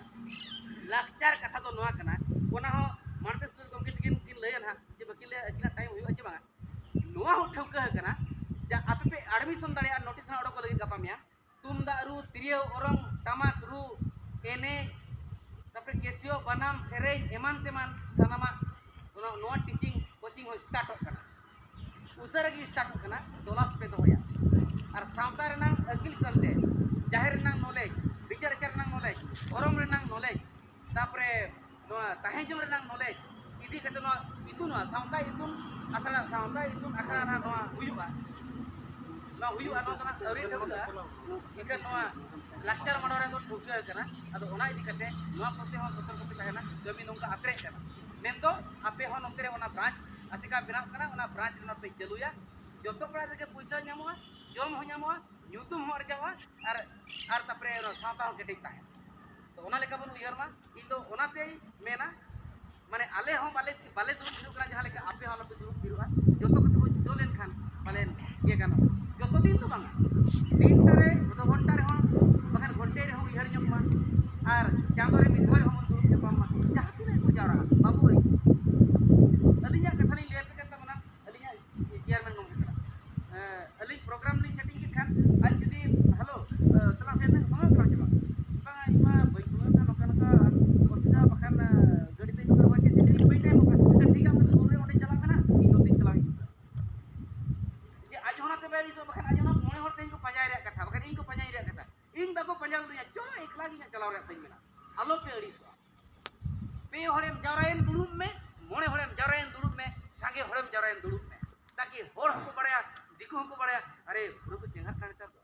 ᱞᱟᱠᱪᱟᱨ ᱠᱟᱛᱷᱟ ᱫᱚ ᱱᱚᱣᱟ ᱠᱟᱱᱟ, ᱚᱱᱟ ᱦᱚᱸ ᱢᱟᱲᱛᱮ ᱥᱩᱫᱷᱟᱹ ᱜᱚᱢᱠᱮ ᱛᱟᱹᱠᱤᱱ ᱠᱤᱱ ᱞᱟᱹᱭᱟ ᱱᱟᱦᱟᱜ ᱡᱮ ᱵᱟᱹᱠᱤᱱ ᱞᱟᱹᱭᱟ ᱟᱹᱠᱤᱱᱟᱜ ᱴᱟᱭᱤᱢ ᱦᱩᱭᱩᱜᱼᱟ ᱪᱮ ᱵᱟᱝᱟ᱾ ᱱᱚᱣᱟ ᱦᱚᱸ ᱴᱷᱟᱹᱣᱠᱟᱹ ᱟᱠᱟᱱᱟ ᱡᱮ ᱟᱯᱮ ᱯᱮ ᱟᱰᱢᱤᱥᱚᱱ ᱫᱟᱲᱮᱭᱟᱜᱼᱟ ᱱᱳᱴᱤᱥ ᱨᱮᱱᱟᱜ ᱚᱰᱚᱠ ᱞᱟᱹᱜᱤᱫ ᱜᱟᱯᱟ ᱢᱮᱭᱟᱝ᱾ ᱛᱩᱢᱫᱟᱜ ᱨᱩ, ᱛᱤᱨᱭᱳ ᱚᱨᱚᱝ, ᱴᱟᱢᱟᱠ ᱨᱩ, ᱮᱱᱮᱡ, ᱛᱟᱨᱯᱚᱨᱮ ᱠᱮᱥᱤᱭᱳ, ᱵᱟᱱᱟᱢ, ᱥᱮᱨᱮᱧ, ᱮᱢᱟᱱ ᱛᱮᱢᱟᱱ ᱥᱟᱱᱟᱢᱟᱜ ᱱᱚᱣᱟ ᱴᱤᱪᱤᱝ ᱠᱳᱪᱤᱝ ᱦᱚᱸ ᱥᱴᱟᱨᱴᱚᱜ ᱠᱟᱱᱟ, ᱩᱥᱟᱹᱨᱟ ᱜᱮ ᱥᱴᱟᱨᱴᱚᱜ ᱠᱟᱱᱟ᱾ ᱛᱚᱞᱟᱥ ᱯᱮ ᱫᱚᱦᱚᱭᱟ᱾ ᱟᱨ ᱥᱟᱶᱛᱟ ᱨᱮᱱᱟᱝ ᱟᱹᱠᱤᱞ ᱠᱟᱱᱛᱮ, ᱡᱟᱦᱮᱨ ᱨᱮᱱᱟᱝ ᱱᱚᱞᱮᱡᱽ, ᱵᱤᱪᱟᱹᱨ ᱟᱪᱟᱨ ᱨᱮᱱᱟᱝ ᱱᱚᱞᱮᱡᱽ, ᱫᱷᱚᱨᱚᱢ ᱨᱮᱱᱟᱝ ᱱᱚᱞᱮᱡᱽ, ᱛᱟᱨᱯᱚᱨᱮ ᱱᱚᱣᱟ ᱛᱟᱦᱮᱸ ᱡᱚᱝ ᱨᱮᱱᱟᱝ ᱱᱚᱞᱮᱡᱽ ᱤᱫᱤ ᱠᱟᱛᱮ ᱱᱚᱣᱟ ᱤᱛᱩᱱᱚᱜᱼᱟ, ᱥᱟᱶᱛᱟ ᱤᱛᱩᱱ ᱟᱥᱲᱟ, ᱥᱟᱶᱛᱟ ᱤᱛᱩᱱ ᱟᱥᱲᱟ ᱨᱮ ᱱᱚᱣᱟ ᱦᱩᱭᱩᱜᱼᱟ, ᱱᱚᱣᱟ ᱦᱩᱭᱩᱜᱼᱟ, ᱱᱚᱣᱟ ᱫᱚ ᱱᱟᱜ ᱟᱹᱣᱨᱤ ᱴᱷᱟᱹᱣᱠᱟᱹᱜᱼᱟ᱾ ᱮᱱᱠᱷᱟᱱ ᱱᱚᱣᱟ ᱞᱟᱠᱪᱟᱨ ᱢᱟᱰᱣᱟ ᱨᱮᱫᱚ ᱴᱷᱟᱹᱣᱠᱟᱹ ᱟᱠᱟᱱᱟ᱾ ᱟᱫᱚ ᱚᱱᱟ ᱤᱫᱤ ᱠᱟᱛᱮ ᱱᱚᱣᱟ ᱯᱨᱚᱛᱤ ᱦᱚᱸ ᱥᱚᱛᱚᱨᱠᱚ ᱯᱮ ᱛᱟᱦᱮᱱᱟ, ᱠᱟᱹᱢᱤ ᱱᱚᱝᱠᱟ ᱟᱛᱨᱮᱜ ᱠᱟᱱᱟ᱾ ᱢᱮᱱᱫᱚ ᱟᱯᱮ ᱦᱚᱸ ᱱᱚᱛᱮ ᱨᱮ ᱚᱱᱟ ᱵᱨᱟᱧᱪ ᱟᱥᱮᱠᱟ ᱵᱮᱱᱟᱜ ᱠᱟᱱᱟ, ᱚᱱᱟ ᱵᱨᱟᱧᱪ ᱨᱮ ᱱᱚᱣᱟ ᱯᱮ ᱪᱟᱹᱞᱩᱭᱟ᱾ ᱡᱚᱛᱚ ᱯᱟᱲᱟ ᱨᱮᱜᱮ ᱯᱚᱭᱥᱟ ᱧᱟᱢᱚᱜᱼᱟ, ᱡᱚᱢ ᱦᱚᱸ ᱧᱟᱢᱚᱜᱼᱟ, ᱧᱩᱛᱩᱢ ᱦᱚᱸ ᱟᱨᱡᱟᱣᱟ, ᱟᱨ, ᱟᱨ ᱛᱟᱨᱯᱚᱨᱮ ᱚᱱᱟ ᱥᱟᱶᱛᱟ ᱦᱚᱸ ᱠᱮᱴᱮᱡ ᱛᱟᱦᱮᱱᱟ᱾ ᱛᱚ ᱚᱱᱟ ᱞᱮᱠᱟ ᱵᱚᱱ ᱩᱭᱦᱟᱹᱨ ᱢᱟ᱾ ᱤᱧ ᱫᱚ ᱚᱱᱟᱛᱮᱧ ᱢᱮᱱᱟ, ᱢᱟᱱᱮ ᱟᱞᱮ ᱦᱚᱸ ᱵᱟᱞᱮ, ᱵᱟᱞᱮ ᱫᱩᱲᱩᱵ ᱛᱷᱤᱨᱚᱜ ᱠᱟᱱᱟ, ᱡᱟᱦᱟᱸ ᱞᱮᱠᱟ ᱟᱯᱮ ᱦᱚᱸ ᱟᱞᱚᱯᱮ ᱫᱩᱲᱩᱵ ᱛᱷᱤᱨᱚᱜᱼᱟ᱾ ᱡᱚᱛᱚ ᱠᱚᱛᱮ ᱵᱚᱱ ᱪᱷᱩᱴᱟᱹᱣ ᱞᱮᱱᱠᱷᱟᱱ ᱯᱟᱞᱮᱱ ᱜᱮ ᱜᱟᱱᱚᱜᱼᱟ᱾ ᱡᱚᱛᱚ ᱫᱤᱱ ᱫᱚ ᱵᱟᱝᱟ, ᱫᱤᱱ ᱨᱮ ᱟᱫᱷᱟ ᱜᱷᱚᱱᱴᱟ ᱨᱮᱦᱚᱸ, ᱵᱟᱠᱷᱟᱱ ᱜᱷᱚᱱᱴᱮ ᱨᱮᱦᱚᱸ ᱩᱭᱦᱟᱹᱨ ᱧᱚᱜ ᱢᱟ, ᱟᱨ ᱪᱟᱸᱫᱳ ᱨᱮ ᱢᱤᱫ ᱫᱷᱟᱣ ᱨᱮᱦᱚᱸ ᱵᱚᱱ ᱫᱩᱲᱩᱵ ᱧᱟᱯᱟᱢ ᱢᱟ᱾ ᱡᱟᱦᱟᱸ ᱛᱤᱱᱟᱹᱜ ᱠᱚ ᱡᱟᱣᱨᱟᱜᱼᱟ, ᱵᱟᱵᱚ ᱟᱹᱲᱤᱥᱚᱜᱼᱟ᱾ ᱟᱹᱞᱤᱧᱟᱜ ᱠᱟᱛᱷᱟ ᱞᱤᱧ ᱞᱟᱹᱭ ᱟᱯᱮ ᱠᱟᱱ ᱛᱟᱵᱚᱱᱟ, ᱟᱹᱞᱤᱧᱟᱜ ᱪᱮᱭᱟᱨᱢᱮᱱ ᱜᱚᱢᱠᱮ ᱥᱟᱞᱟᱜ, ᱮ, ᱟᱹᱞᱤᱧ ᱯᱨᱳᱜᱨᱟᱢ ᱞᱤᱧ ᱥᱮᱴᱤᱝ ᱠᱮᱫ ᱠᱷᱟᱱ, ᱟᱡ ᱡᱩᱫᱤ, ᱦᱮᱞᱳ, ᱮ, ᱛᱟᱞᱟᱝ ᱥᱮ ᱥᱚᱢᱚᱭ ᱠᱟᱱᱟ ᱪᱮ ᱵᱟᱝ? ᱵᱟᱝᱟ, ᱤᱧ ᱢᱟ ᱵᱟᱹᱧ ᱥᱚᱢᱚᱭᱚᱜ ᱠᱟᱱ, ᱱᱚᱝᱠᱟ ᱱᱚᱝᱠᱟ ᱚᱥᱩᱵᱤᱫᱷᱟ, ᱵᱟᱠᱷᱟᱱ, ᱮ, ᱜᱟᱹᱰᱤ ᱛᱮᱧ ᱫᱚᱨᱠᱟᱨᱚᱜᱼᱟ, ᱪᱮᱫ ᱛᱮ ᱤᱧ ᱵᱟᱹᱧ ᱴᱟᱭᱤᱢᱚᱜ ᱠᱟᱱ᱾ ᱟᱪᱪᱷᱟ, ᱴᱷᱤᱠ ᱜᱮᱭᱟ, ᱟᱢ ᱫᱚ ᱥᱩᱨ ᱨᱮ ᱚᱸᱰᱮ ᱪᱟᱞᱟᱜ ᱢᱮ ᱱᱟᱦᱟᱜ, ᱤᱧ ᱱᱚᱛᱮᱧ ᱪᱟᱞᱟᱣ ᱦᱤᱡᱩᱜ ᱠᱟᱱᱟ᱾ ᱡᱮ ᱟᱡ ᱦᱚᱸ ᱚᱱᱟᱛᱮ ᱵᱟᱭ ᱟᱹᱲᱤᱥᱚᱜᱼᱟ, ᱵᱟᱠᱷᱟᱱ ᱟᱡ ᱚᱱᱟ ᱢᱚᱬᱮ ᱦᱚᱲ ᱛᱮᱦᱮᱧ ᱠᱚ ᱯᱟᱸᱡᱟᱭ ᱨᱮᱭᱟᱜ ᱠᱟᱛᱷᱟ, ᱵᱟᱠᱷᱟᱱ ᱤᱧ ᱠᱚ ᱯᱟᱸᱡᱟᱧ ᱨᱮᱭᱟᱜ ᱠᱟᱛᱷᱟ, ᱤᱧ ᱵᱟᱠᱚ ᱯᱟᱸᱡᱟ ᱞᱮᱫᱤᱧᱟ, ᱪᱚᱞᱚ ᱮᱠᱞᱟ ᱜᱮ ᱤᱧᱟᱹᱜ ᱪᱟᱞᱟᱣ ᱨᱮᱭᱟᱜ ᱛᱤᱧ ᱢᱮᱱᱟᱜᱼᱟ᱾ ᱟᱞᱚ ᱯᱮ ᱟᱹᱲᱤᱥᱚᱜᱼᱟ᱾ ᱯᱮ ᱦᱚᱲᱮᱢ ᱡᱟᱣᱨᱟᱭᱮᱱ ᱫᱩᱲᱩᱵ ᱢᱮ, ᱢᱚᱬᱮ ᱦᱚᱲᱮᱢ ᱡᱟᱣᱨᱟᱭᱮᱱ ᱫᱩᱲᱩᱵ ᱢᱮ, ᱥᱟᱸᱜᱮ ᱦᱚᱲᱮᱢ ᱡᱟᱣᱨᱟᱭᱮᱱ ᱫᱩᱲᱩᱵ ᱢᱮ, ᱛᱟᱠᱤ ᱦᱚᱲ ᱦᱚᱸᱠᱚ ᱵᱟᱲᱟᱭᱟ, ᱫᱤᱠᱩ ᱦᱚᱸᱠᱚ ᱵᱟᱲᱟᱭᱟ᱾ ᱟᱨᱮ, ᱯᱩᱨᱟᱹ ᱠᱚ ᱪᱮᱸᱜᱷᱟᱜ ᱠᱟᱱᱟ ᱱᱮᱛᱟᱨ ᱫᱚ,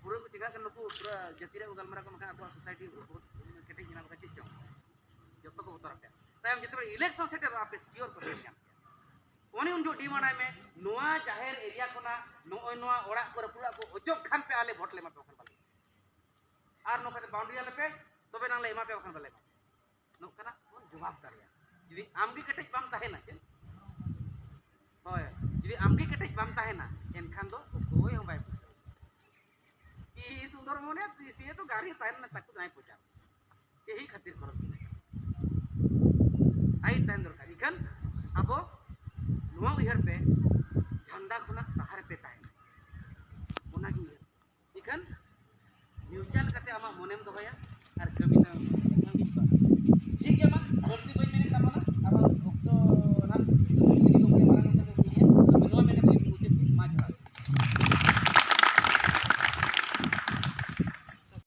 ᱯᱩᱨᱟᱹ ᱠᱚ ᱪᱮᱸᱜᱷᱟᱜ ᱠᱟᱱᱟ᱾ ᱱᱩᱠᱩ ᱯᱩᱨᱟᱹ ᱡᱟᱹᱛᱤ ᱨᱮᱭᱟᱜ ᱠᱚ ᱜᱟᱞᱢᱟᱨᱟᱣ ᱠᱚ, ᱢᱮᱱᱠᱷᱟᱱ ᱟᱠᱚᱣᱟᱜ ᱥᱳᱥᱟᱭᱴᱤ ᱵᱚᱦᱩᱛ ᱠᱮᱴᱮᱡ ᱢᱮᱱᱟᱜᱼᱟ, ᱵᱟᱠᱷᱟᱱ ᱪᱮᱫ ᱪᱚᱝ, ᱡᱚᱛᱚ ᱠᱚ ᱵᱚᱛᱚᱨ ᱟᱯᱮᱭᱟ᱾ ᱛᱟᱭᱚᱢ ᱡᱮᱛᱮ ᱤᱞᱮᱠᱥᱚᱱ ᱥᱮᱴᱮᱨᱚᱜᱼᱟ, ᱟᱯᱮ ᱥᱤᱭᱳᱨ ᱠᱚ ᱥᱮᱴᱮᱨ ᱧᱟᱢ ᱯᱮᱭᱟ᱾ ᱚᱱᱮ ᱩᱱ ᱡᱚᱦᱚᱜ ᱰᱤᱢᱟᱱᱰ ᱟᱭ ᱢᱮ, ᱱᱚᱣᱟ ᱡᱟᱦᱮᱨ ᱮᱨᱤᱭᱟ ᱠᱷᱚᱱᱟᱜ ᱱᱚᱜᱼᱚᱭ ᱱᱚᱣᱟ ᱚᱲᱟᱜ ᱠᱚ ᱨᱟᱹᱯᱩᱫ ᱚᱲᱟᱜ ᱠᱚ ᱚᱪᱚᱜ ᱠᱷᱟᱱ ᱯᱮ, ᱟᱞᱮ ᱵᱷᱳᱴ ᱞᱮ ᱮᱢᱟ ᱯᱮ, ᱵᱟᱠᱷᱟᱱ ᱵᱟᱞᱮ ᱮᱢᱟ᱾ ᱟᱨ ᱱᱚᱝᱠᱟᱛᱮ ᱵᱟᱣᱩᱱᱰᱟᱨᱤ ᱟᱞᱮ ᱯᱮ, ᱛᱚᱵᱮ ᱱᱟᱝ ᱞᱮ ᱮᱢᱟ ᱯᱮᱭᱟ, ᱵᱟᱠᱷᱟᱱ ᱵᱟᱞᱮ ᱮᱢᱟ ᱯᱮᱭᱟ᱾ ᱱᱚᱝᱠᱟᱱᱟᱜ ᱵᱚᱱ ᱡᱚᱵᱟᱵ ᱫᱟᱲᱮᱭᱟᱜᱼᱟ᱾ ᱡᱩᱫᱤ ᱟᱢ ᱜᱮ ᱠᱮᱴᱮᱡ ᱵᱟᱢ ᱛᱟᱦᱮᱱᱟ, ᱪᱮᱫ? ᱦᱳᱭ, ᱡᱩᱫᱤ ᱟᱢ ᱜᱮ ᱠᱮᱴᱮᱡ ᱵᱟᱢ ᱛᱟᱦᱮᱱᱟ, ᱮᱱᱠᱷᱟᱱ ᱫᱚ ᱚᱠᱚᱭ ᱦᱚᱸ ᱵᱟᱭ ᱵᱩᱡᱷᱟᱹᱣᱟ᱾ ᱠᱤ ᱥᱩᱱᱫᱚᱨ ᱢᱚᱱᱮ ᱛᱤᱥ ᱜᱮ ᱛᱚ ᱜᱟᱨᱦᱤ ᱛᱟᱦᱮᱱ ᱢᱮ, ᱛᱟᱠᱩ ᱛᱟᱦᱮᱸ ᱯᱚᱪᱟᱨ᱾ ᱮᱦᱤ ᱠᱷᱟᱹᱛᱤᱨ ᱠᱚᱨᱚᱱ ᱟᱭᱤᱱ ᱛᱟᱦᱮᱱ ᱫᱚᱨᱠᱟᱨ᱾ ᱤᱠᱷᱟᱹᱱ ᱟᱵᱚ ᱱᱚᱣᱟ ᱩᱭᱦᱟᱹᱨ ᱯᱮ, ᱡᱷᱟᱱᱰᱟ ᱠᱷᱚᱱᱟᱜ ᱥᱟᱦᱟ ᱨᱮᱯᱮ ᱛᱟᱦᱮᱱᱟ, ᱚᱱᱟᱜᱮ ᱩᱭᱦᱟᱹᱨ᱾ ᱤᱠᱷᱟᱹᱱ ᱱᱤᱭᱩᱴᱨᱟᱞ ᱠᱟᱛᱮ ᱟᱢᱟᱜ ᱢᱚᱱᱮᱢ ᱫᱚᱦᱚᱭᱟ ᱟᱨ ᱠᱟᱹᱢᱤ ᱫᱚ ᱮᱱᱠᱷᱟᱱ ᱜᱮ ᱡᱩᱛᱩᱜᱼᱟ᱾